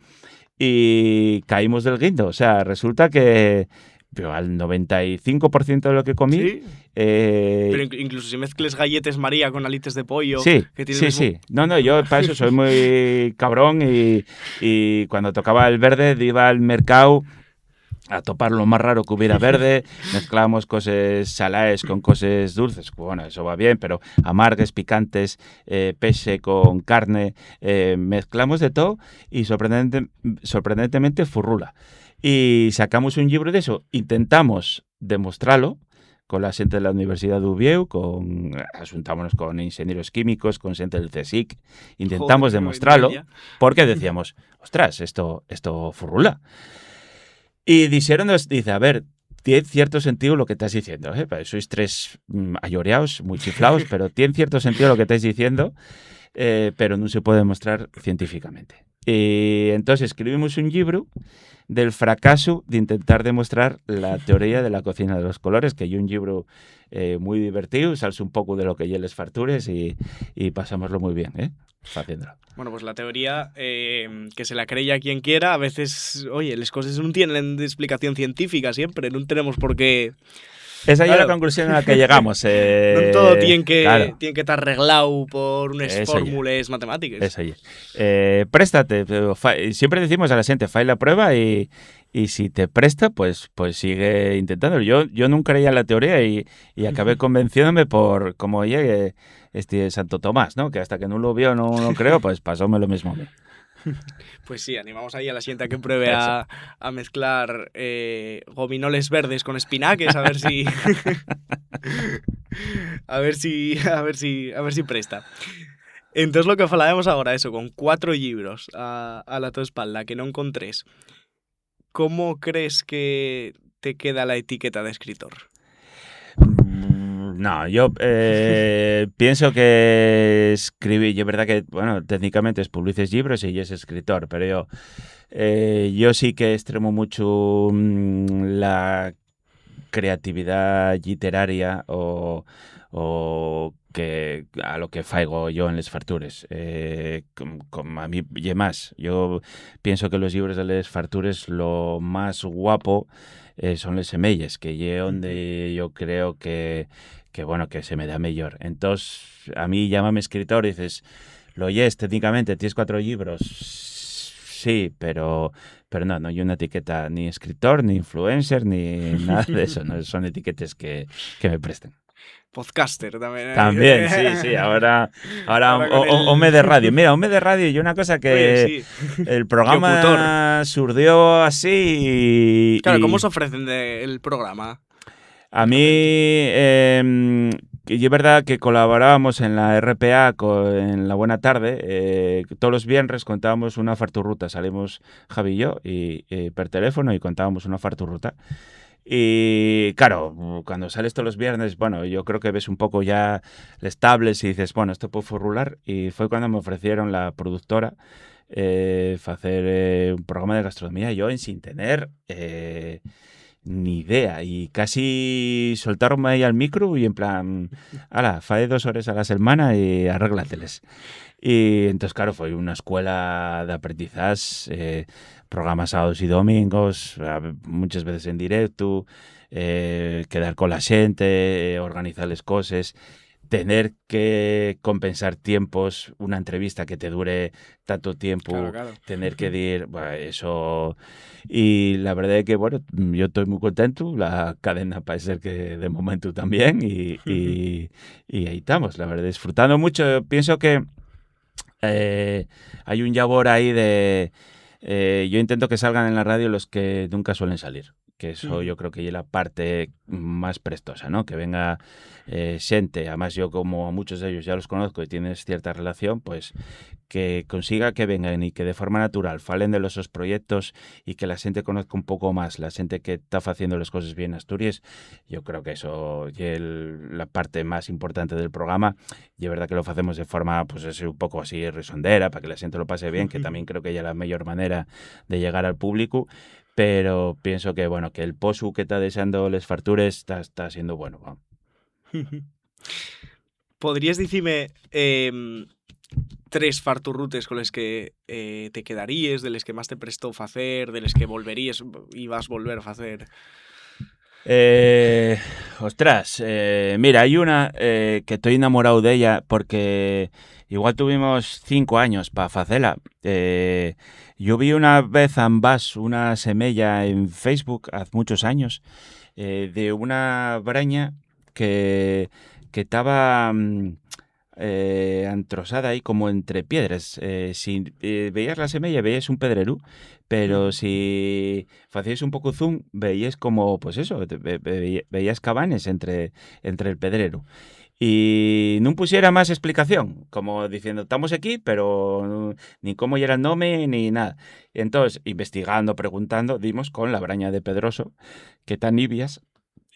y caímos del guindo. O sea, resulta que, pero al noventa y cinco por ciento de lo que comí, ¿sí? Eh, pero incluso si mezcles galletes María con alites de pollo, sí, que tiene sí, sí. No, no, yo para eso soy muy cabrón y, y cuando tocaba el verde iba al mercado a topar lo más raro que hubiera verde, mezclábamos coses salaes con coses dulces, bueno, eso va bien, pero amargues, picantes, eh, pexe con carne, eh, mezclamos de todo y sorprendente, sorprendentemente furrula. Y sacamos un libro de eso, intentamos demostrarlo con la gente de la Universidad de Uvieu, con, asuntámonos con ingenieros químicos, con gente del cesic, intentamos demostrarlo, porque decíamos, "Ostras, esto, esto furrula". Y dixéronnos, dice, "A ver, tiene cierto sentido lo que estás diciendo, ¿eh? Sois tres, mm, ayoreaos, muy chiflaos, pero tiene cierto sentido lo que estáis diciendo, eh, pero no se puede demostrar científicamente". Y entonces escribimos un libro del fracaso de intentar demostrar la teoría de la cocina de los colores, que es un libro, eh, muy divertido, sale un poco de lo que ye les factures y, y pasámoslo muy bien, ¿eh? Haciéndolo. Bueno, pues la teoría, eh, que se la creya quien quiera, a veces, oye, las cosas no tienen explicación científica siempre, no tenemos por qué... Esa es la conclusión a la que llegamos. Eh, no todo tiene que, claro, tiene que estar arreglado por unas fórmulas matemáticas. Eso ya. Eh, préstate, pero fa-, siempre decimos a la gente, "Fai la prueba y, y si te presta, pues, pues sigue intentando". Yo, yo nunca creía en la teoría y, y acabé convenciéndome por, como llegue este Santo Tomás, ¿no? Que hasta que no lo vio, no, no creo, pues pasóme lo mismo a mí. Pues sí, animamos ahí a la gente a que pruebe a, a mezclar, eh, gominoles verdes con espinaques, a ver si, a ver si, a ver si, a ver si presta. Entonces lo que falábamos ahora, eso, con cuatro libros a, a la tu espalda, que no encontrés, ¿cómo crees que te queda la etiqueta de escritor? Mm, no, yo, eh, pienso que escribí, es verdad que, bueno, técnicamente es publices libros y es escritor, pero yo, eh, yo sí que extremo mucho, mm, la creatividad literaria o, o que a lo que faigo yo en les factures. Eh, com-, com a mí, y más, yo pienso que los libros de les factures lo más guapo, eh, son les semeyes, que ye onde yo creo que, que, bueno, que se me da mellor. Entós, a mí llámame escritor y dices, "Lo yes, técnicamente, tienes cuatro libros". Sí, pero, pero no, no hay una etiqueta ni escritor, ni influencer, ni nada de eso, no son etiquetes que, que me presten. Podcaster también, ¿eh? También, sí, sí. Ahora, ahora, ahora o, con o, el home de radio. Mira, home de radio, y una cosa que... Oye, sí. El programa... Locutor. Surdió así y... Claro, y ¿cómo se ofrecen de, el programa? A mí, em, que ye verdad que colaborábamos en la R P A co-, en La Buena Tarde, eh, tolos viernes contábamos una farturruta, salimos Javi y yo, y, eh, per teléfono y contábamos una farturruta. Y, claro, cuando sales tolos viernes, bueno, yo creo que ves un poco ya les tables y dices, "Bueno, esto puede furrular". Y fue cuando me ofrecieron la productora, eh, facer, eh, un programa de gastronomía, yo en sin tener, eh, ni idea. Y casi soltaronme ahí al micro y en plan, "Ala, fai dos hores a la selmana y arréglateles". Y entonces, claro, fue una escuela de aprendizaje, eh, programas sábados y domingos, a ve-, muchas veces en directo, eh, quedar con la gente, eh, organizar les coses, tener que compensar tiempos, una entrevista que te dure tanto tiempo, claro, claro, tener que dir, "Buah, eso". Y la verdad es que, bueno, yo estoy muy contento, la cadena parece ser que de momento también, y, y, y ahí estamos, la verdad, disfrutando mucho. Pienso que, eh, hay un llabor ahí de, eh, yo intento que salgan en la radio los que nunca suelen salir, que eso yo creo que es la parte más prestosa, ¿no? Que venga, eh, gente, además yo como a muchos de ellos ya los conozco y tienes cierta relación, pues que consiga que vengan y que de forma natural falen de los sus proyectos y que la gente conozca un poco más, la gente que está haciendo las cosas bien en Asturias, yo creo que eso es la parte más importante del programa. Y es verdad que lo hacemos de forma, pues, es un poco así, risondera, para que la gente lo pase bien, que también creo que ya es la mejor manera de llegar al público, pero pienso que, bueno, que el posu que está dejando les fartures está, está siendo bueno, vamos. ¿Podrías decirme, em, tres farturrutes con les que, eh, te quedaríes, de les que más te prestó facer, de les que volveríes y vas volver a facer? Eh, ostras, eh, mira, hay una, eh, que estoy enamorado de ella porque igual tuvimos cinco años para facela. Eh, yo vi una vez ambas una semella en Facebook hace muchos años, eh, de una braña que, que estaba, mm, eh, antrosada ahí como entre piedras. Eh, si, eh, veías la semella, veías un pedreru, pero si facías un poco zoom, veías como, pues eso, te- ve- ve- veías cabanes entre, entre el pedreru. Y nun pusiera más explicación, como diciendo, "Estamos aquí", pero nun- ni cómo era el nombre ni nada. Y entonces, investigando, preguntando, dimos con la braña de Pedroso, que está en Ibias,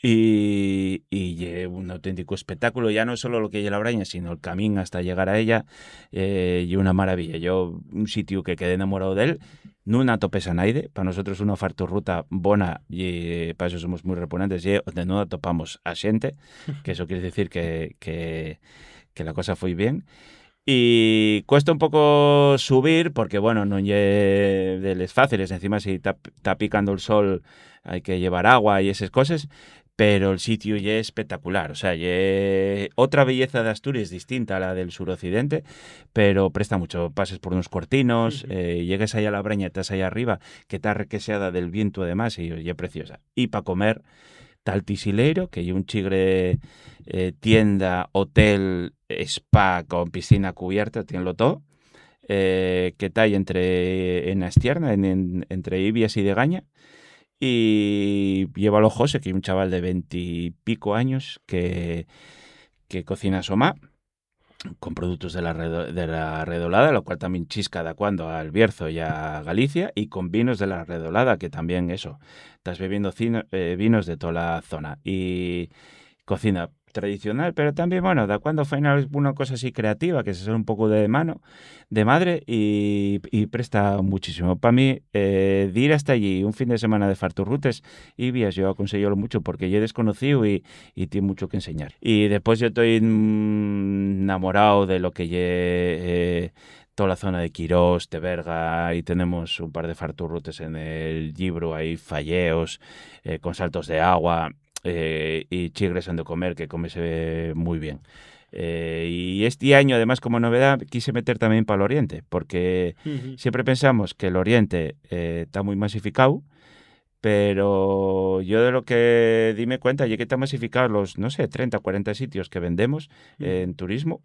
y, y ye un auténtico espectáculo, ya no solo lo que ye la braña, sino el camín hasta llegar a ella, eh, ye una maravilla. Yo, un sitio que quedé enamorado de él, nun atopes a naide. Para nosotros una farturruta bona, y para eso somos muy reponentes, ye donde no atopamos a xente, que eso quiere decir que, que, que la cosa fue bien. Y cuesta un poco subir porque, bueno, no ye de les fáciles. Encima, si está, está picando el sol, hay que llevar agua y esas cosas. Pero el sitio ye espectacular, o sea, ye otra belleza de Asturias distinta a la del suroccidente, pero presta mucho. Pases por unos cortinos, eh, llegues allá a la braña, estás allá arriba, que está requeseada del viento además, y ye preciosa. Y para comer, tal Tisileiro, que ye un chigre, eh, tienda, hotel, spa con piscina cubierta, tienlo todo, eh, que está ahí entre, en la Estierna, en- en- entre Ibias y Degaña, y llévalo José, que es un chaval de veintipico años que, que cocina a so ma con productos de la, redo- de la redolada, lo cual también chisca de cuando al Bierzo y a Galicia, y con vinos de la redolada, que también eso, estás bebiendo cino- eh, vinos de toda la zona. Y cocina tradicional, pero también, bueno, da cuando faen alguna cosa así creativa, que se sale un poco de mano, de madre, y, y presta muchísimo. Para mí, eh, dir hasta allí un fin de semana de farturrutes, Ibias, yo aconseyo mucho porque ye desconocido y, y tiene mucho que enseñar. Y después yo estoy, mm, enamorado de lo que ye, eh, toda la zona de Quirós, Teberga, y tenemos un par de farturrutes en el libro, hay falleos, eh, con saltos de agua, eh, y chigres donde comer, que comese muy bien. Eh, y este año, además, como novedad, quise meter también para el Oriente, porque siempre pensamos que el Oriente, eh, está muy masificado, pero yo de lo que dime cuenta, ya que está masificado los, no sé, treinta, cuarenta sitios que vendemos, eh, en turismo,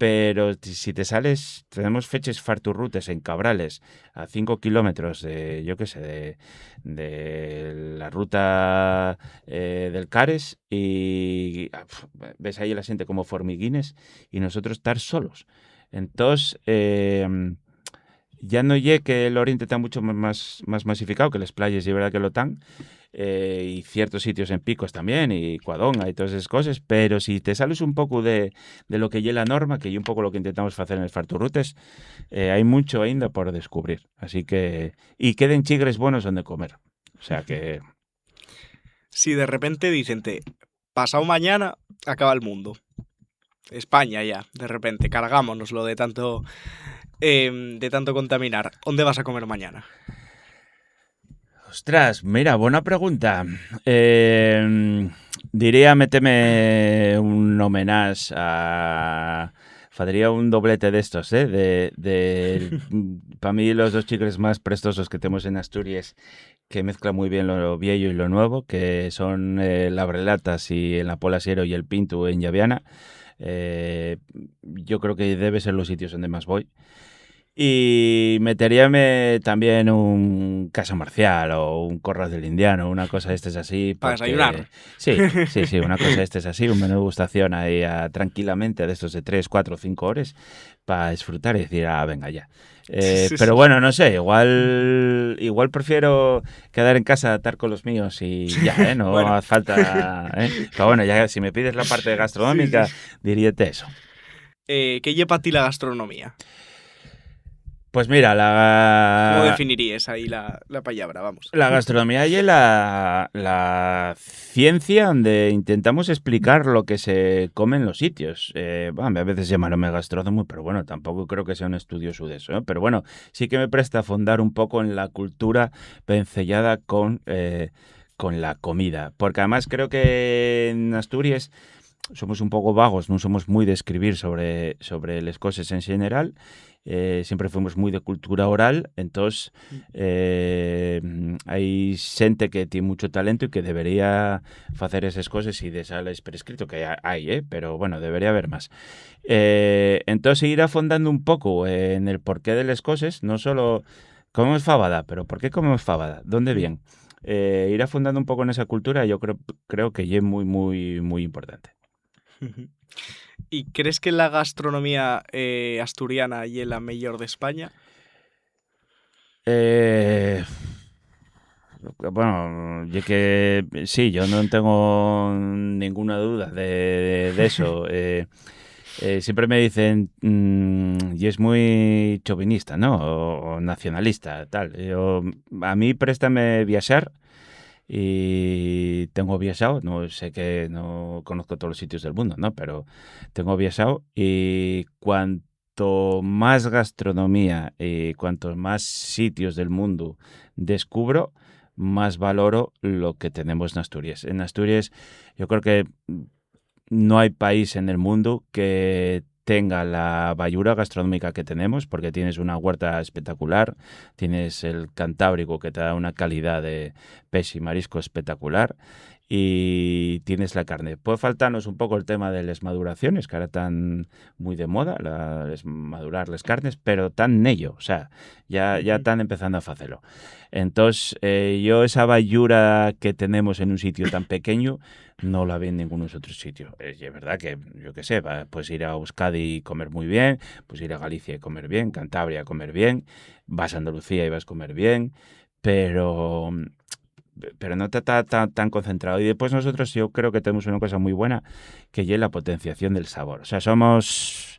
pero ti-, si te sales, tenemos feches farturrutes en Cabrales, a cinco kilómetros de, yo qué sé, de, de la ruta, eh, del Cares, y, ah, pf, ves ahí a la xente como formiguines, y nosotros tar solos. Entós, em, ya no ye que l'Oriente ta mucho más, más, más masificao, que les playes ye verdá que lo tán, eh, y ciertos sitios en Picos tamién, y Cuadonga, y todes eses coses, pero si te sales un poco de, de lo que ye la norma, que ye un poco lo que intentamos facer en les farturrutes, eh, hai mucho aínda por descubrir. Así que, y queden chigres bonos onde comer. O sea que, Si de repente dicente, "Pasao mañana acaba el mundo". España ya, de repente, cargámonoslo de tanto, em, de tanto contaminar. ¿Ónde vas a comer mañana? Ostras, mira, bona pregunta. Em, diría meteme un homenaxe a... Faría un doblete d'estos, eh, de, de, pa mí los dos chigres más prestosos que tenemos en Asturies, que mezcla mui bien lo vieyo y lo nuevo, que son, eh, la Brelata, si en la Pola Siero, y el Pintu en Llaviana. Eh, yo creo que debe ser los sitios onde más voi. Y meteríame tamién un Casa Marcial o un Corral del Indiano, una cosa d'estes así, pa desayunar. Sí, sí, sí, una cosa d'estes así, un menú degustación ahí a, tranquilamente, d'estos de tres, cuatro, cinco hores, pa esfrutar y decir, "Ah, venga, ya". Eh, sí, pero sí, bueno, no sé, igual, igual prefiero quedar en casa, tar con los míos y ya, ¿eh? No hace falta, ¿eh? Pero bueno, ya si me pides la parte gastronómica, sí, sí, diríete eso. Eh, ¿qué ye pa ti la gastronomía? Pues mira, la... ¿Cómo definiríes ahí la, la palabra? Vamos. La gastronomía ye la, la ciencia onde intentamos explicar lo que se come en los sitios. Eh, bueno, a veces llamáronme gastrónomo, pero bueno, tampoco creo que sea un estudiosu d'eso, ¿eh? Pero bueno, sí que me presta fondar un poco en la cultura vencellada con, eh, con la comida. Porque además creo que en Asturies somos un poco vagos, non somos mui d'escribir sobre, sobre les coses en xeneral. Eh, siempre fuimos mui de cultura oral, entós, eh, hai xente que tien mucho talento y que debería facer eses coses y dexales per escrito, que ha-, hai, eh, pero bueno, debería haber más. Eh, entós, ir afondando un poco, eh, en el porqué de les coses, non solo comemos fabada, pero ¿por qué comemos fabada? ¿Dónde vien? Eh, ir afondando un poco nesa cultura, yo creo, creo que ye mui, mui, mui importante. ¿Y crees que la gastronomía, eh, asturiana ye la meyor d'España? Eh, bueno, ye que sí, yo non tengo ninguna duda de, de, d'eso. Eh, eh, siempre me dicen, mm, "Yes mui chovinista, ¿no? O, o nacionalista, tal". Yo, a mí préstame viaxar y tengo viaxao, no sé que no conozco todos los sitios del mundo, ¿no? Pero tengo viaxao y cuanto más gastronomía y cuantos más sitios del mundo descubro, más valoro lo que tenemos en Asturies. En Asturies, yo creo que no hay país en el mundo que tenga la bayura gastronómica que tenemos, porque tienes una huerta espectacular, tienes el Cantábrico que te da una calidad de pez y marisco espectacular, y tienes la carne. Puede faltarnos un poco el tema de las maduraciones, que ahora están muy de moda, la, les madurar les carnes, pero tan nello, o sea, ya, ya están empezando a facelo. Entonces, eh, yo esa bayura que tenemos en un sitio tan pequeño, no la vi en ningún otro sitio. Eh, y es verdad que, yo qué sé, va, puedes ir a Euskadi y comer muy bien, puedes ir a Galicia y comer bien, Cantabria y comer bien, vas a Andalucía y vas a comer bien, pero, pero no está ta-, ta-, tan concentrado. Y después nosotros yo creo que tenemos una cosa muy buena, que es la potenciación del sabor. O sea, somos,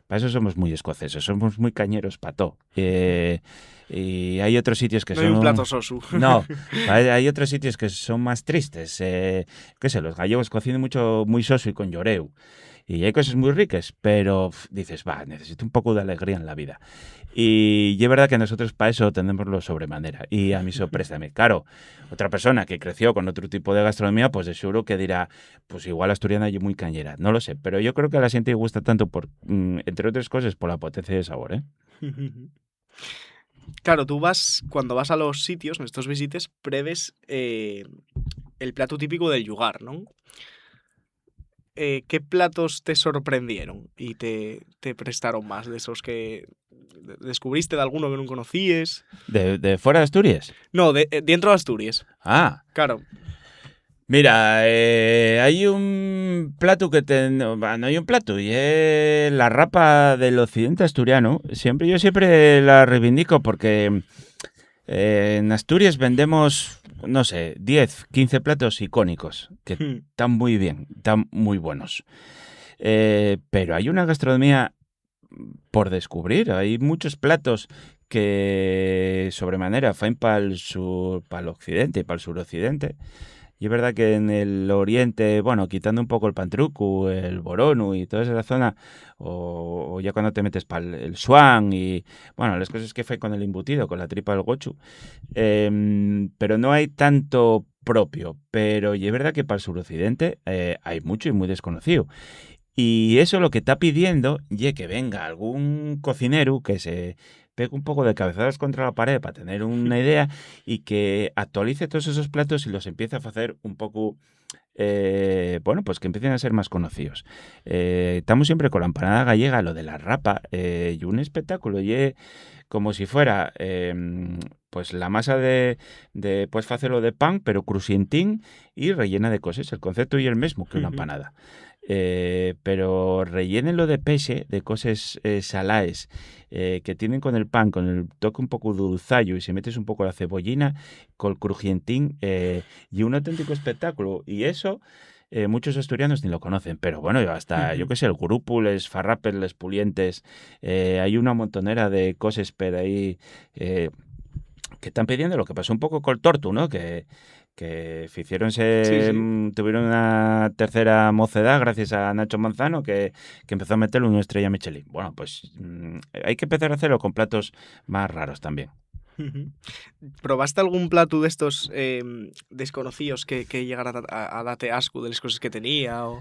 para eso somos muy escoceses, somos muy cañeros pa to. Eh, y hay otros sitios que no son... Hay un plato sosu. No, hay, hay otros sitios que son más tristes. Eh, qué sé, los gallegos cocinen mucho, muy soso y con lloreu. Y hay cosas muy ricas, pero, uf, dices, "Va, necesito un poco de alegría en la vida". Y es verdad que nosotros para eso tenemos lo sobremanera. Y a mí sorpréstame. Claro, otra persona que creció con otro tipo de gastronomía, pues de seguro que dirá, "Pues igual asturiana y muy cañera". No lo sé, pero yo creo que a la gente le gusta tanto, por, mm, entre otras cosas, por la potencia de sabor, ¿eh? Claro, tú vas, cuando vas a los sitios, en estos visites, pruebes, eh, el plato típico del llugar, ¿no? eh, ¿qué platos te sorprendieron y te, te prestaron más de esos que de-, descubriste de alguno que nun conocíes? De, de fuera d'Asturies? No, de, eh, dientro d'Asturies. Ah. Claro. Mira, eh, hai un platu que te, no, va, no hai un platu, ye la rapa del occidente asturiano. Siempre, yo siempre la reivindico porque, eh, en Asturies vendemos, no sé, diez, quince platos icónicos que Hmm. tán muy bien, tán muy buenos. Eh, pero hai una gastronomía por descubrir. Hai muchos platos que sobremanera faen pal sur, pal occidente y pal suroccidente. Y es verdad que en el oriente, bueno, quitando un poco el pantrucu, el boronu y toda esa zona, o, o ya cuando te metes pal el suán y, bueno, las cosas que fai con el embutido, con la tripa del gochu, em, pero no hay tanto propio. Pero y es verdad que pal suroccidente, eh, hay mucho y muy desconocido. Y eso lo que ta pidiendo ye que venga algún cocineru que se pegue un poco de cabezadas contra la pared pa tener una idea y que actualice todos esos platos y los empiece a facer un poco, eh, bueno, pues que empiecen a ser más conocidos. Eh, tamos siempre con la empanada gallega, lo de la rapa, eh, y un espectáculo, ye como si fuera, em, pues la masa de, de, pues facelo de pan, pero cruxientín y rellena de coses. El concepto ye el mesmo que una Ujú. empanada. Eh, pero rellénenlo de pexe, de coses, eh, salaes, eh, que tienen con el pan, con el toque un poco dulzayo, y si metes un poco la cebollina, col crujientín, eh, y un auténtico espectáculo. Y eso, eh, muchos asturianos ni lo conocen, pero bueno, hasta, yo Ujú. qué sé, el grupu, les farrapes, les pulientes, eh, hay una montonera de coses per ahí, eh, que están pidiendo lo que pasó un poco col tortu, ¿no? Que, que ficiéronse, Sí, sí. mm, tuvieron una tercera mocedad gracias a Nacho Manzano, que, que empezó a meterlo en una estrella Michelin. Bueno, pues, mm, hay que empezar a hacerlo con platos más raros también. Ujú. ¿Probaste algún platu d'estos, em, desconocíos que, que llegara a, a, a date ascu de les coses que tenía? O...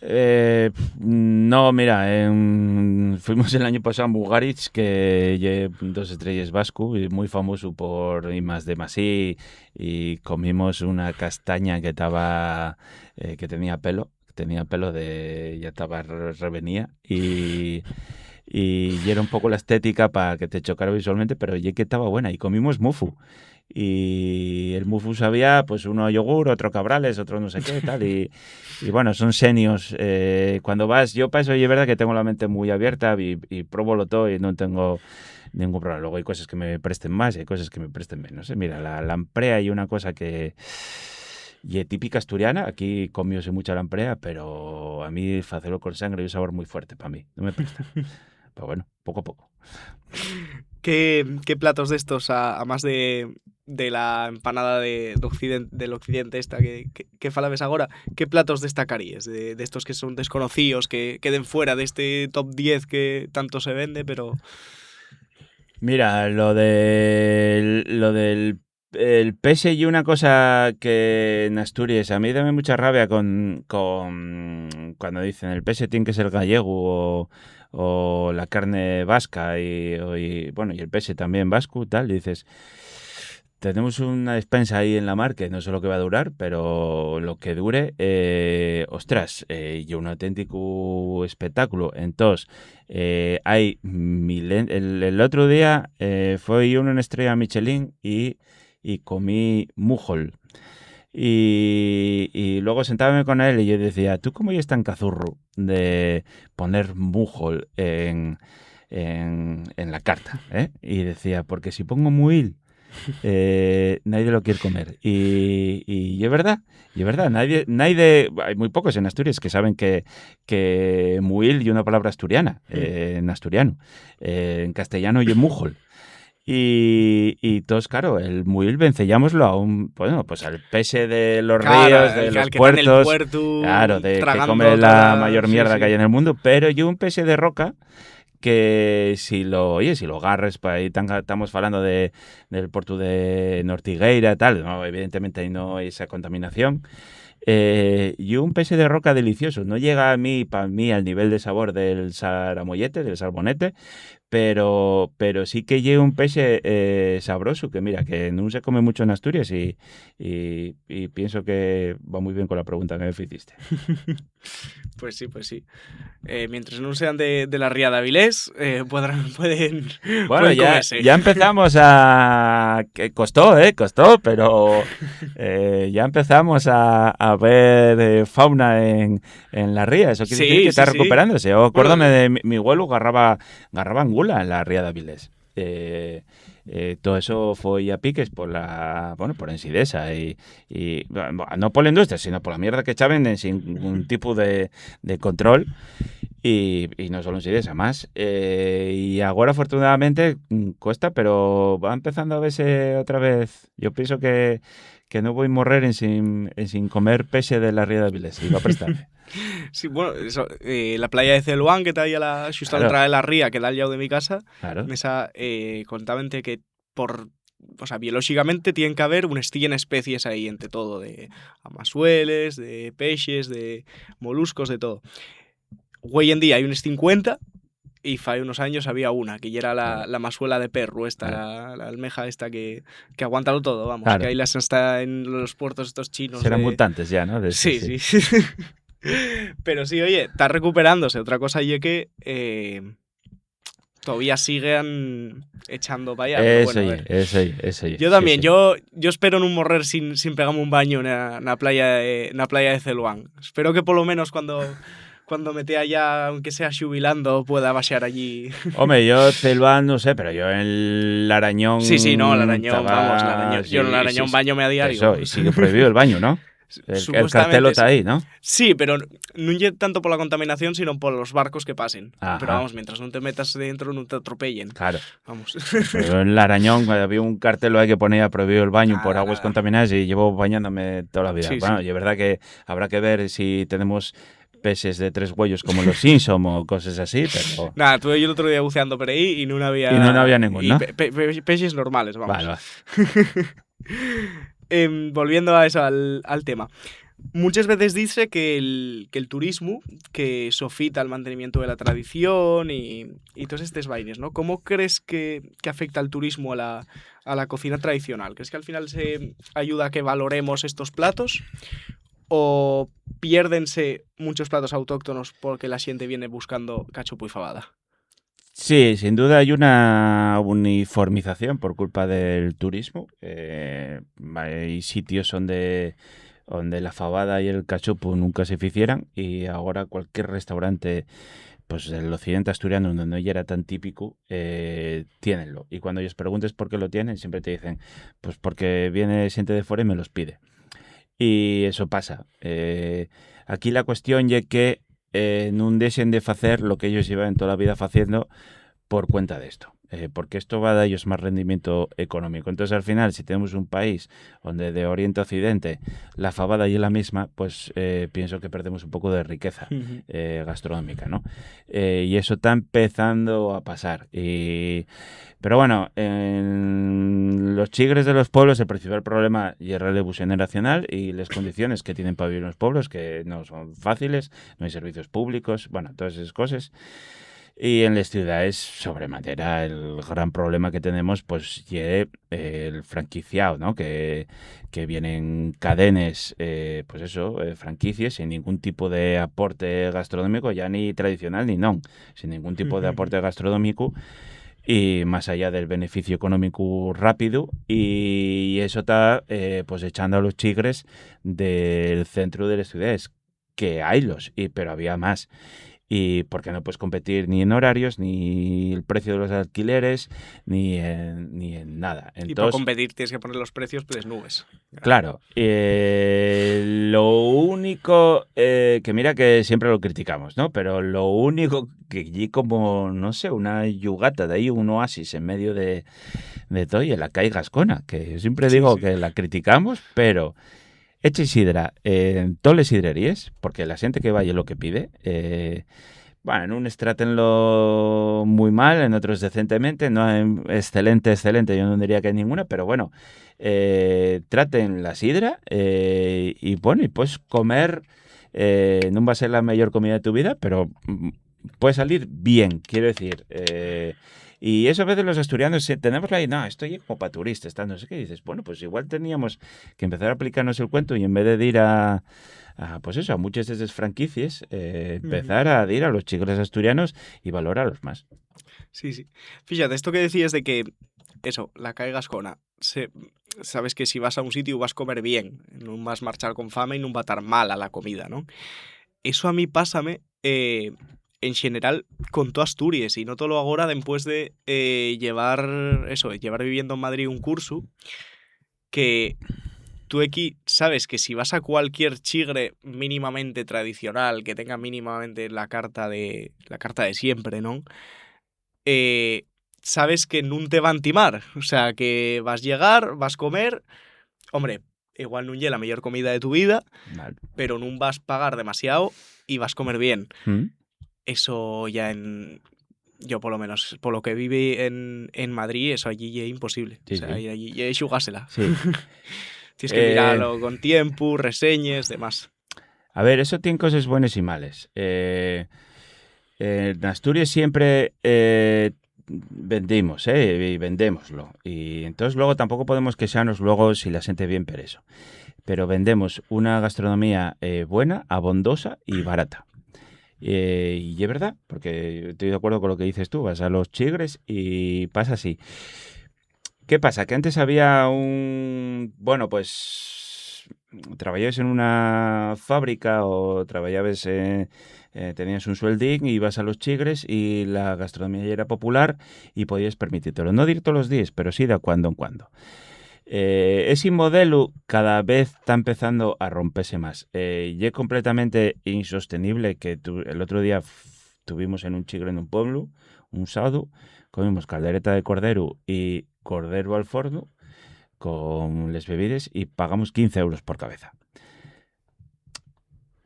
Eh, no, mira, em, fuimos el año pasado a Mugaritz, que ye dos estrelles vascu y muy famoso por I más D más I, y comimos una castaña que taba, eh, que tenía pelo, tenía pelo de, ya taba re-, revenía, y, y era un poco la estética pa que te chocara visualmente, pero ye que taba buena, y comimos mufu. Y el mufu sabía, pues, uno a yogur, otro cabrales, otro no sé qué, tal, y, y bueno, son senios. Eh, cuando vas, yo pa eso, y es verdad que tengo la mente muy abierta y, y próbolo todo y no tengo ningún problema. Luego hay cosas que me presten más y hay cosas que me presten menos, eh. Mira, la lamprea y una cosa que ye típica asturiana, aquí comióse mucha lamprea, pero a mí facelo con sangre y un sabor muy fuerte pa mí, no me presta. Pero bueno, poco a poco. ¿Qué, qué platos d'estos, a, a más de, de la empanada de, d'occident-, del occidente esta que, que, que falabes agora, qué platos destacaríes de, d'estos que son desconocíos, que queden fuera d'este top diez que tanto se vende, pero... Mira, lo del, lo del el pexe ye una cosa que en Asturies, a mí dame mucha rabia con, con, cuando dicen, "El pexe tien que ser gallegu", o, o "La carne vasca", y, o, y, bueno, y el pexe también vascu, tal, dices, "Tenemos una despensa ahí en la mar que no sé lo que va a durar, pero lo que dure, eh, ostras, eh, ye un auténtico espectáculo". Entós, eh, hai milen-, el, el otro día, eh, foi uno en Estrella Michelin y y comí mújol. Y, y luego sentábame con él y yo decía, "¿Tú cómo eres tan cazurro de poner mújol en, en, en la carta, eh?". Y decía, "Porque si pongo muil, eh, nadie lo quiere comer". Y, y es verdad, y es verdad, nadie, nadie, hay muy pocos en Asturias que saben que, que muil es una palabra asturiana, Mm. eh, en asturiano. Eh, en castellano ye mújol. Y, y todos, claro, el muil venceyámoslo a un, bueno, pues al pexe de los Claro, ríos, de al, los al que está en el puertos, puerto, claro, de que tragando come la todas, mayor sí, mierda sí. que hay en el mundo, pero yo un pexe de roca que si lo, oye, si lo agarres pa ahí, tan, estamos falando de, del puerto de Nortigueira, tal, no, evidentemente ahí no hay esa contaminación. Eh, y un pexe de roca delicioso, no llega a mí, pa mí, al nivel de sabor del saramoyete, del sarbonete, pero, pero sí que ye un pexe, eh, sabrosu, que mira, que nun se come mucho en Asturias y, y, y pienso que va muy bien con la pregunta que me ficiste. Pues sí, pues sí. Eh, mientras nun sean de, de la Ría d'Avilés, eh, podrán, pueden, Bueno, pueden ya, comerse. Ya empezamos a... que costó, eh, costó, pero, eh, ya empezamos a, a ver, eh, fauna en, en la ría. Eso quiere Sí, decir que está sí, sí. recuperándose. Yo Bueno, acuérdome de mi, mi abuelo garraba, garraba angula en la ría d'Avilés. Eh, eh, todo eso foi a piques por la, bueno, por ensidesa y, y, bueno, no por la industria, sino por la mierda que echaban en sin ningún tipo de, de control. Y, y no solo ensidesa, más. Eh, y agora, afortunadamente, mm, cuesta, pero va empezando a verse otra vez. Yo pienso que, que no voy a morrer en sin, en sin comer pexe de la ría d'Avilés. Y va a prestarme. Sí, bueno, eso, eh, la playa de Celuán, que ta ahí a la, xusto a la Claro. entrada de la ría, que da al llau de mi casa, Claro. nesa, eh, contábente que por, o sea, biolóxicamente tienen que haber unes cien especies ahí, entre todo, de amasueles, de pexes, de moluscos, de todo. Güei en día hai unes cincuenta, y fai unos años había una, que yera la, Claro. la masuela de perru, esta, Claro. la, la almeja esta que, que aguántalo todo, vamos, Claro. que ahí las está en los puertos estos chinos Serán de mutantes ya, ¿no? De Sí, sí. sí. Pero sí, oye, ta recuperándose. Otra cosa ye que, eh, todavía siguen echando pa allá, pero Eso bueno, a ye, ver. eso ye, eso ye. Yo Sí, también, sí. yo, yo espero nun morrer sin, sin pegarme un baño na, na playa de, na playa de Celuán. Espero que polo menos cuando, cuando me tea ya, aunque sea xubilando, pueda baxar allí. Home, yo Celuán no sé, pero yo en Larañón Sí, sí, no, Larañón, taba, vamos, Larañón. Yo en sí, Larañón sí, sí. bañome a diario. Eso, y sigue prohibido el baño, ¿no? El, el Supuestamente cartelo está sí. ahí, ¿no? Sí, pero nun ye tanto pola contaminación, sino polos barcos que pasen. Ajá. Pero vamos, mientras nun te metas dentro, nun te atropellen. Claro. Vamos. Pero en Larañón, cuando había un cartelo ahí que ponía prohibido el baño por Nada, aguas nada. contaminadas y llevo bañándome toda la vida. Sí, Bueno, sí. y es verdad que habrá que ver si tenemos peces de tres güeyos como los Simpson o cosas así, pero Nada, tuve yo el otro día buceando por ahí y nun había Y nun había ningún, y ¿no? pe-, pe-, pe-, pexes normales, vamos. Vale, vale. Em, volviendo a eso, al, al tema. Muchas veces dice que el, que el turismo, que sofita al mantenimiento de la tradición y, y todas estas vainas, ¿no? ¿Cómo crees que, que afecta el turismo a la, a la cocina tradicional? ¿Crees que al final se ayuda a que valoremos estos platos? ¿O piérdense muchos platos autóctonos porque la xente viene buscando cachopu y fabada? Sí, sin duda hay una uniformización por culpa del turismo. Eh, hay sitios donde, donde la fabada y el cachopu nunca se ficieran y ahora cualquier restaurante, pues, del occidente asturiano, donde no era tan típico, eh, tiénenlo. Y cuando ellos preguntes por qué lo tienen, siempre te dicen, pues, "Porque viene gente de fuera y me los pide". Y eso pasa. Eh, aquí la cuestión ye que, eh, nun dexen de facer lo que ellos llevan toda la vida faciendo por cuenta de esto. Eh, porque esto va a dar ellos más rendimiento económico. Entonces, al final, si tenemos un país donde de oriente a occidente la fabada ye la misma, pues, eh, pienso que perdemos un poco de riqueza, Ujú. eh, gastronómica, ¿no? Eh, y eso está empezando a pasar. Y, pero bueno, en los chigres de los pueblos el principal problema ye la relevución generacional y las condiciones que tienen para vivir en los pueblos, que no son fáciles, no hay servicios públicos, bueno, todas esas cosas. Y en les ciudaes, sobremanera, el gran problema que tenemos, pues, ye el franquiciao, ¿no? Que, que vienen cadenes, eh, pues eso, eh, franquicies, sin ningún tipo de aporte gastronómico, ya ni tradicional ni non, sin ningún tipo de aporte gastronómico, y más allá del beneficio económico rápido, y, y eso ta, eh, pues, echando a los chigres del centro de les ciudaes, que haylos, y, pero había más. Y porque no puedes competir ni en horarios, ni el precio de los alquileres, ni en, ni en nada. Y pa Entós competir tienes que poner los precios, pues, nubes. Claro, eh, lo único, eh, que mira que siempre lo criticamos, ¿no? Pero lo único que ye como, no sé, una yugata de ahí, un oasis en medio de, de todo, y en la calle Gascona, que yo siempre Sí, digo sí. que la criticamos, pero eche sidra, eh, en toles sidreríes, porque la xente que va ye lo que pide, eh, bueno, en unes trátenlo muy mal, en otros decentemente, no en excelente, excelente, yo no diría que hay ninguna, pero bueno, eh, traten la sidra, eh, y bueno, y puedes comer, eh, nun va a ser la mayor comida de tu vida, pero, mm, puede salir bien, quiero decir. Eh, y eso a veces los asturianos, eh, tenemos la idea, no, esto es como para turistas, tal, no sé qué, y dices, bueno, pues igual teníamos que empezar a aplicarnos el cuento y en vez de ir a, a, pues eso, a muchas de esas franquicias, eh, empezar a ir a los chigres asturianos y valorarlos más. Sí, sí. Fíjate, esto que decías de que, eso, la caiga gascona, se, sabes que si vas a un sitio vas a comer bien, no vas a marchar con fama y no va a estar mala la comida, ¿no? Eso a mí pásame, eh, en general con toda Asturias, y no solo ahora después de, eh, llevar eso, llevar viviendo en Madrid un curso, que tú aquí sabes que si vas a cualquier chigre mínimamente tradicional, que tenga mínimamente la carta de, la carta de siempre, ¿no? Eh, sabes que nun te van timar, o sea, que vas llegar, vas comer, hombre, igual nun ye la mejor comida de tu vida, pero nun vas pagar demasiado y vas comer bien. Mm. Eso ya en, yo por lo menos, por lo que viví en, en Madrid, eso allí ye imposible. Sí, o sea, sí. Allí ye xugársela. Sí. Tienes que, eh, mirarlo con tiempo, reseñas, demás. A ver, eso tiene cosas buenas y malas. Eh, eh, en Asturias siempre, eh, vendimos, eh, y vendémoslo. Y entonces luego tampoco podemos quexarnos luego si la gente bien per eso. Pero vendemos una gastronomía, eh, buena, abondosa y barata. Eh, y es verdad, porque estoy de acuerdo con lo que dices tú, vas a los chigres y pasa así. ¿Qué pasa? Que antes había un, bueno, pues, trabajabas en una fábrica o trabajabas, eh, eh, tenías un sueldín y ibas a los chigres y la gastronomía ya era popular y podías permitírtelo. No dir todos los días, pero sí de cuando en cuando. Eh, ese modelo cada vez está empezando a romperse más. Eh, y es completamente insostenible que tú, el otro día f-, tuvimos en un chigre en un pueblo, un sábado, comimos caldereta de cordero y cordero al forno con les bebides y pagamos quince euros por cabeza.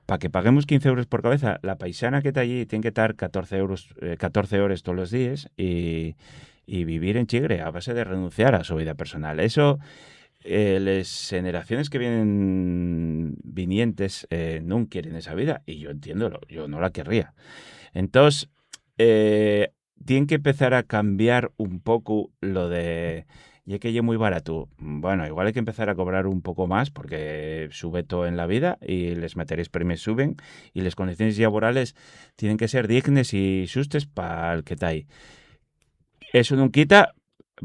Pa que paguemos quince euros por cabeza, la paisana que ta allí tien que tar catorce euros, eh, catorce hores tolos díes y, y vivir en chigre a base de renunciar a su vida personal. Eso, eh, les generaciones que vienen vinientes, eh, nun quieren esa vida y yo entiéndolo, yo no la querría. Entós, eh, tien que empezar a cambiar un poco lo de, ye que ye muy barato. Bueno, igual hai que empezar a cobrar un poco más porque sube todo en la vida y les materias primas suben y les condiciones laborales tienen que ser dignes y xustes pa'l que ta ahí. Eso nun quita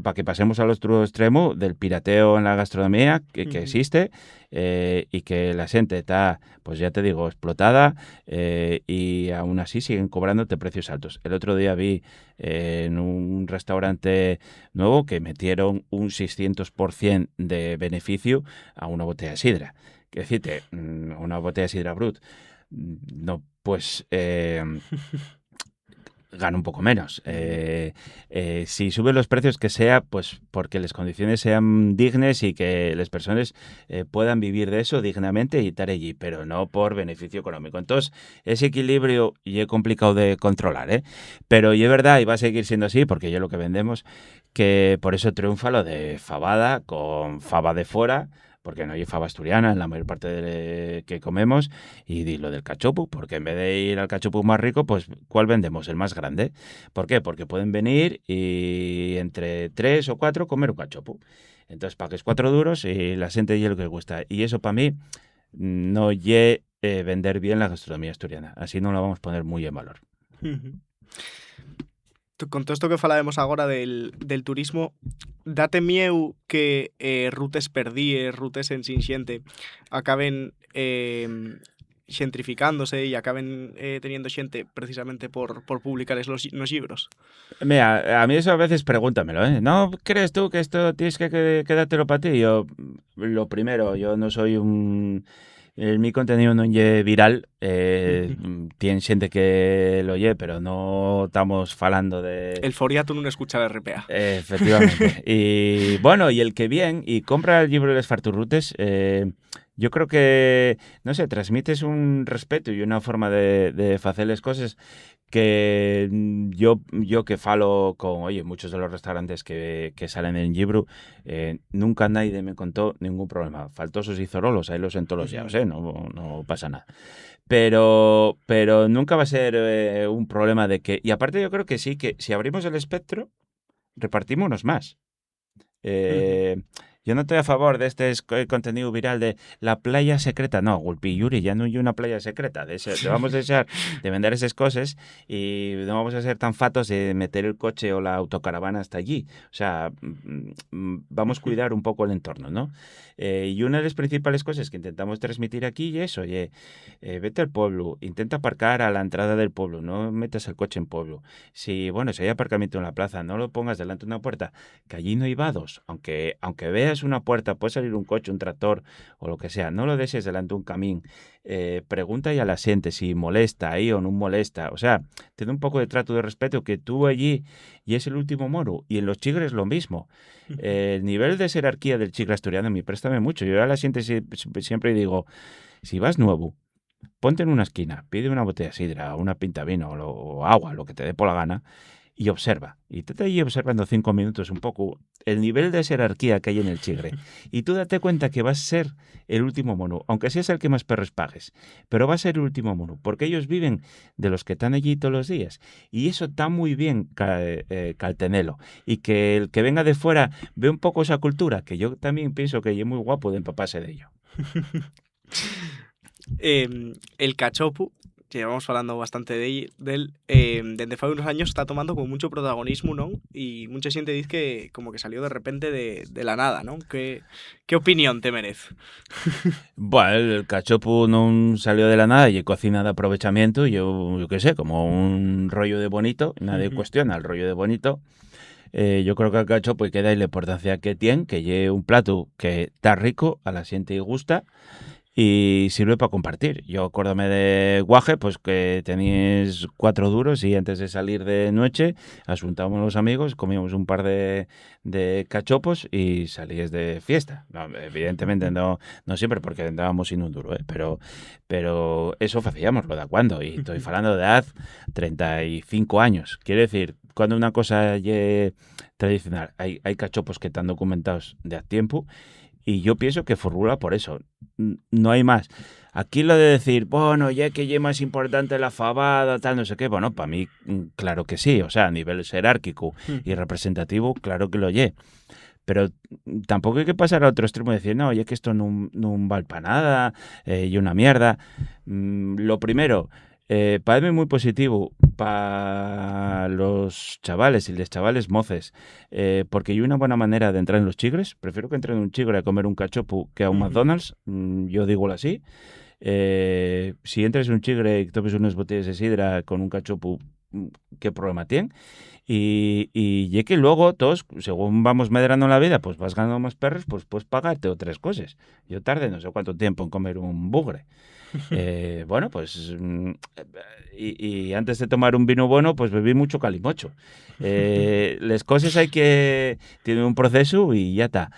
pa que pasemos al otro extremo del pirateo en la gastronomía que, que Ujú. existe, eh, y que la gente está, pues ya te digo, explotada, eh, y aún así siguen cobrándote precios altos. El otro día vi, eh, en un restaurante nuevo que metieron un seiscientos por cien de beneficio a una botella de sidra. Quiero decirte, mm, una botella de sidra Brut, mm, no, pues, eh, gana un poco menos. Eh, eh, si suben los precios, que sea, pues, porque las condiciones sean dignes y que las personas, eh, puedan vivir de eso dignamente y estar allí, pero no por beneficio económico. Entonces, ese equilibrio ye complicado de controlar, ¿eh? Pero ye verdad, y va a seguir siendo así, porque yo lo que vendemos, que por eso triunfa lo de fabada con faba de fora, porque no ye faba asturiana en la mayor parte de que comemos, y di lo del cachopu, porque en vez de ir al cachopu más rico, pues, ¿cuál vendemos? El más grande. ¿Por qué? Porque pueden venir y entre tres o cuatro comer un cachopu. Entonces pagues cuatro duros y la gente ye lo que le gusta. Y eso pa mí no ye, eh, vender bien la gastronomía asturiana. Así no la vamos a poner muy en valor. Ujú. Tú, con todo esto que falábamos agora del, del turismo, date mieu que, eh, rutes perdíes, rutes en sin xente, acaben, eh, xentrificándose y acaben, eh, teniendo xente precisamente por, por publicar los, los libros? Mira, a mí eso a veces pregúntamelo, ¿eh? ¿No crees tú que esto tienes que, que quedártelo pa ti? Yo, lo primero, yo no soy un, el, mi contenido non ye viral, eh, tien xente que lo ye, pero no estamos falando de... El Foriato nun escucha la R P A. Efectivamente. Y, bueno, y el que vien y compra el libro de les farturrutes, eh, yo creo que, no sé, transmites un respeto y una forma de, de facer les coses Que, mm, yo, yo que falo con, oye, muchos de los restaurantes que, que salen en llibru, eh, nunca naide me contó ningún problema. Faltosos y zorolos, hailos en tolos llaos, eh, no, no pasa nada. Pero, pero nunca va a ser, eh, un problema de que, y aparte yo creo que sí, que si abrimos el espectro, repartímonos más. Eh, yo no estoy a favor de este es-, eh, contenido viral de la playa secreta. No, Gulpi Yuri ya no hay una playa secreta. De ese, te vamos a dejar de vender esas cosas y no vamos a ser tan fatos de meter el coche o la autocaravana hasta allí. O sea, mm, mm, vamos a cuidar un poco el entorno, ¿no? Eh, y una de las principales cosas que intentamos transmitir aquí es eso, oye, eh, vete al pueblo, intenta aparcar a la entrada del pueblo, no metas el coche en pueblo. Si, bueno, si hay aparcamiento en la plaza, no lo pongas delante de una puerta, que allí no hay vados. Aunque, aunque veas una puerta, puede salir un coche, un tractor o lo que sea, no lo dejes delante de un camín. Eh, pregunta ya a la gente si molesta ahí o no molesta. O sea, ten un poco de trato de respeto, que tú allí y es el último moru. Y en los chigres lo mismo. El nivel de jerarquía del chigre asturiano me préstame mucho. Yo a la gente si- si- siempre digo, si vas nuevo, ponte en una esquina, pide una botella de sidra, una pinta vino o, lo- o agua, lo que te dé por la gana, y observa. Y te ahí observando cinco minutos un poco el nivel de jerarquía que hay en el chigre. Y tú date cuenta que vas a ser el último mono, aunque seas el que más perres pagues, pero va a ser el último mono, porque ellos viven de los que están allí todos los días. Y eso está muy bien ca- eh, caltenelo. Y que el que venga de fuera ve un poco esa cultura, que yo también pienso que es muy guapo de empaparse de ello. Em, el cachopu, que llevamos hablando bastante de, del, em, desde fai unos años está tomando como mucho protagonismo, ¿no? Y mucha gente dice que como que salió de repente de, de la nada, ¿no? ¿Qué, qué opinión te merece? Bueno, el cachopu no salió de la nada y cocina de aprovechamiento, yo, yo qué sé, como un rollo de bonito, nadie cuestiona el rollo de bonito. Eh, yo creo que al cachopu hay que darle la importancia que tiene, que lle un plato que está rico, a la gente le gusta, y sirve para compartir. Yo acuérdome de guaje, pues que teníes cuatro duros y antes de salir de noche, asuntábamos los amigos, comíamos un par de, de cachopos y salíes de fiesta. No, evidentemente no, no siempre porque andábamos sin un duro, ¿eh? Pero, pero eso hacíamos, lo da cuando, y estoy hablando de haz treinta y cinco años. Quiero decir, cuando una cosa ye tradicional, hay, hay cachopos que están documentados de a tiempo, y yo pienso que formula por eso. N- no hay más. Aquí lo de decir, bueno, ya que ye más importante la fabada, tal, no sé qué, bueno, para mí, mm, claro que sí, o sea, a nivel jerárquico y representativo, claro que lo ye. Pero tampoco hay que pasar a otro extremo y decir, no, ya que esto no, no val para nada, eh, y una mierda. Mm, lo primero, eh, parece muy positivo para los chavales y les chavales moces, eh, porque hay una buena manera de entrar en los chigres. Prefiero que entren un chigre a comer un cachopu que a un McDonald's, mm, yo digo así. Eh, si entres un chigre y topes unas botellas de sidra con un cachopu, mm, ¿qué problema tiene? Y, y ye que luego todos, según vamos medrando en la vida, pues vas ganando más perres, pues puedes pagarte otras cosas. Yo tardé no sé cuánto tiempo en comer un bugre. Eh, bueno, pues, mm, y, y antes de tomar un vino bueno, pues bebí mucho calimocho. Eh, les coses hay que, tienen un proceso y ya está.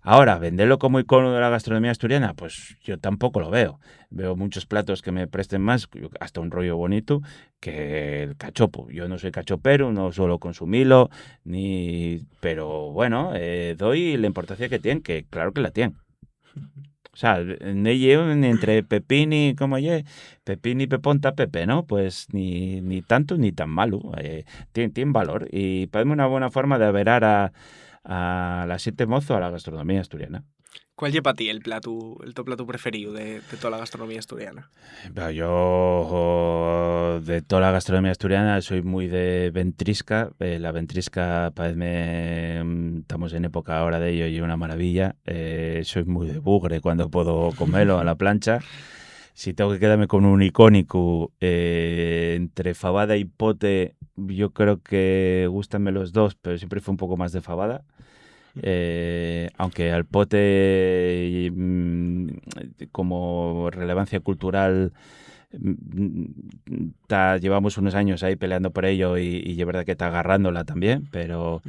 Ahora, venderlo como icono de la gastronomía asturiana, pues yo tampoco lo veo. Veo muchos platos que me presten más, hasta un rollo bonito, que el cachopo. Yo no soy cachopero, no suelo consumilo, ni, pero bueno, eh, doy la importancia que tiene, que claro que la tiene. O sea, no ye un entre Pepín y, ¿cómo ye? Pepín y Pepón ta Pepe, ¿no? Pues ni, ni tanto ni tan malo. Eh, tien, tien valor y parece una buena forma de averar a, a la xente mozo a la gastronomía asturiana. ¿Cuál ye pa ti el platu, el to platu preferiu de, de toda la gastronomía asturiana? Bah, yo, de toda la gastronomía asturiana, soy muy de ventrisca. Eh, la ventrisca, paezme, mm, estamos en época ahora de ello y una maravilla. Eh, soy muy de bugre cuando puedo comerlo a la plancha. Si tengo que quedarme con un icónico, eh, entre fabada y pote, yo creo que gústanme los dos, pero siempre fui un poco más de fabada. Eh, aunque al pote, mm, como relevancia cultural, mm, ta, llevamos unos años ahí peleando por ello y, y es verdad que está agarrándola también, pero,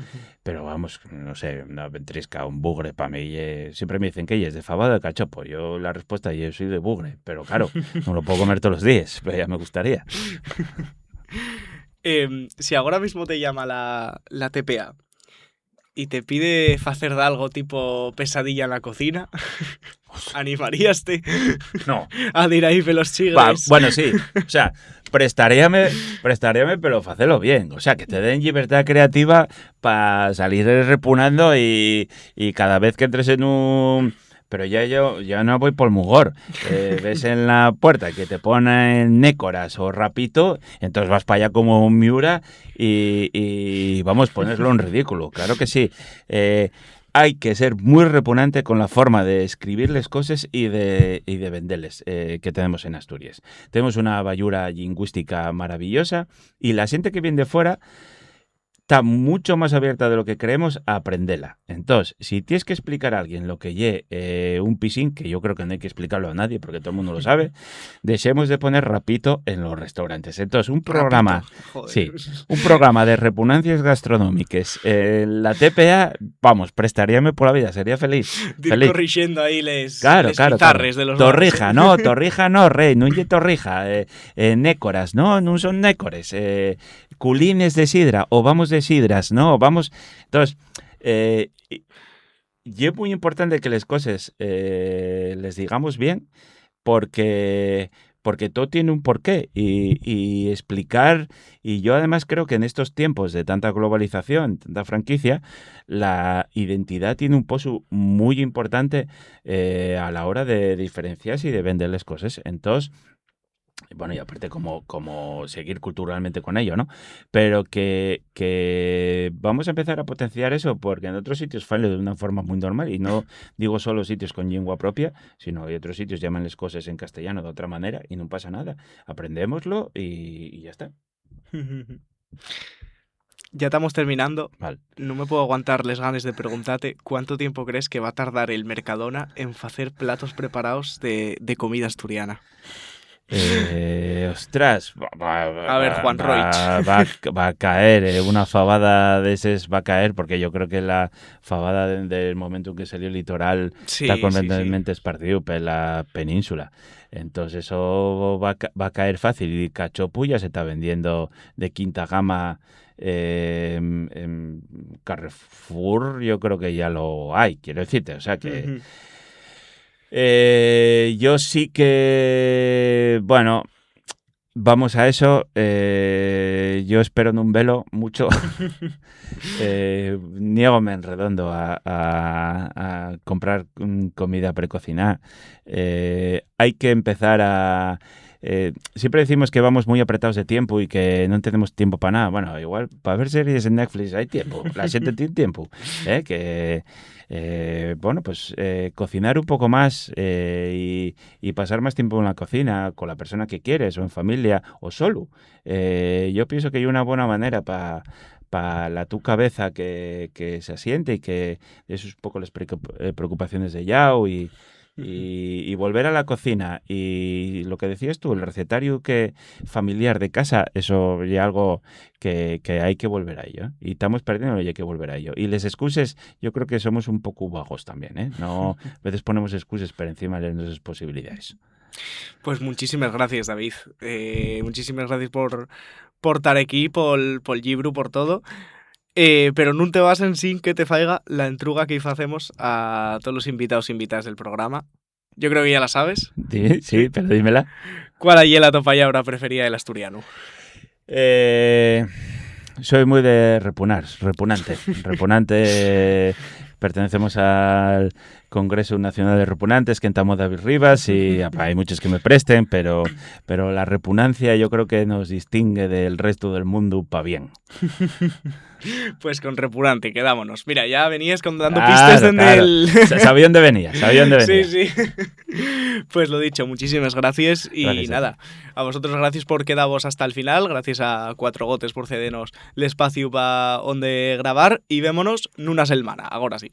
pero vamos, no sé, una ventrisca, un bugre, para mí, eh, siempre me dicen que es de fabada o de cachopo. Yo la respuesta, yo soy de bugre, pero claro, no lo puedo comer todos los días, pero ya me gustaría. Em, si agora mismo te llama la, la T P A y te pide facer dalgo tipo pesadilla na cocina, animaríaste No. a dir ahí pelos Va, chigres? Bueno, sí. O sea, prestaríame, prestaríame, pero facelo bien. O sea, que te den llibertad creativa pa salir repunando y, y cada vez que entres en un... Pero ya yo ya no voy por mugor. Eh, ves en la puerta que te ponen nécoras o rapito, entonces vas para allá como un miura y, y vamos, poneslo en ridículo. Claro que sí. Eh, hay que ser muy repunante con la forma de escribir les coses y de, y de vendeles, eh, que tenemos en Asturias. Tenemos una bayura lingüística maravillosa y la xente que viene de fuera está mucho más abierta de lo que creemos a aprendela. Entonces, si tienes que explicar a alguien lo que ye, eh, un pisín, que yo creo que no hay que explicarlo a nadie porque todo el mundo lo sabe, dexemos de poner rapito en los restaurantes. Entonces, un programa... Rapito. Joder. Sí, un programa de repunancias gastronómiques. Eh, la T P A, vamos, prestaríame por la vida, sería feliz. Dir Feliz. Corrigiendo ahí les, Claro, les claro, pizarres claro. De los Torrija, bares. No, torrija no, rei, nun ye torrija. Eh, eh, nécoras, no, nun son nécores. Eh, culines de sidra, o vamos de sidras, no, vamos... Entonces, eh, y- ye muy importante que les coses, eh, les digamos bien, porque, porque todo tiene un porqué y, y explicar, y yo además creo que en estos tiempos de tanta globalización, tanta franquicia, la identidad tiene un posu muy importante, eh, a la hora de diferenciarse y de vender les coses. Entonces, bueno, y aparte como, como seguir culturalmente con ello, ¿no? Pero que, que vamos a empezar a potenciar eso, porque en otros sitios falo de una forma muy normal, y no digo solo sitios con lengua propia, sino hay otros sitios llaman las cosas en castellano de otra manera y no pasa nada. Aprendémoslo y, y ya está. Ya estamos terminando. Vale. No me puedo aguantar les ganes de preguntarte cuánto tiempo crees que va a tardar el Mercadona en facer platos preparados de, de comida asturiana. Eh, ostras, va, va, va, A ver, va, Juan va, Roig. Va, va a caer, eh, una fabada de eses va a caer, porque yo creo que la fabada de- del momento en que salió el Litoral Sí, está sí, sí. Completamente esparcido por la península. Entonces eso va, a ca- va a caer fácil. Y cachopu ya se está vendiendo de quinta gama, eh, en, en Carrefour, yo creo que ya lo hay, quiero decirte. O sea que... Ujú. Eh, yo sí que, bueno, vamos a eso. Eh, yo espero nun velo mucho. Eh, niégome en redondo a, a- a comprar, mm, comida precocinada. Eh, hay que empezar a... Eh, siempre decimos que vamos muy apretados de tiempo y que no tenemos tiempo para nada. Bueno, igual para ver series en Netflix hay tiempo. La gente tiene tiempo. ¿Eh? Que, eh, bueno, pues, eh, cocinar un poco más, eh, y, y pasar más tiempo en la cocina con la persona que quieres o en familia o solo. Eh, yo pienso que hay una buena manera para pa la tu cabeza que, que se asiente y que es un poco las preocup- eh, preocupaciones de Yao y, y, y volver a la cocina. Y lo que decías tú, el recetario que familiar de casa, eso ya algo que, que hay que volver a ello, ¿eh? Y estamos perdiendo, y hay que volver a ello. Y les excuses, yo creo que somos un poco vagos también, ¿eh? No, a veces ponemos excuses por encima de nuestras posibilidades. Pues muchísimas gracias, David. Eh, muchísimas gracias por, por estar aquí, por, por el libro, por todo. Eh, pero nun te vas en sin que te faiga la entruga que facemos a todos los invitados e invitadas del programa. Yo creo que ya la sabes. Sí, sí, pero dímela. ¿Cuál ye la to pallabra preferida del asturiano? Eh, soy muy de repunar, repunante. Repunante, pertenecemos al Congreso Nacional de Repunantes, que entamó David Rivas, y apa, hay muchos que me presten, pero, pero la repunancia yo creo que nos distingue del resto del mundo pa bien. Pues con repunante, quedámonos. Mira, ya venías con, dando Claro, pistas en claro. el... Sa- Sabía dónde venía, sabía dónde venía. Sí, sí. Pues lo dicho, muchísimas gracias y Gracias a nada, a vosotros gracias por quedaros hasta el final, gracias a Cuatro Gotes por cedernos el espacio para donde grabar y vémonos nuna semana, ahora sí.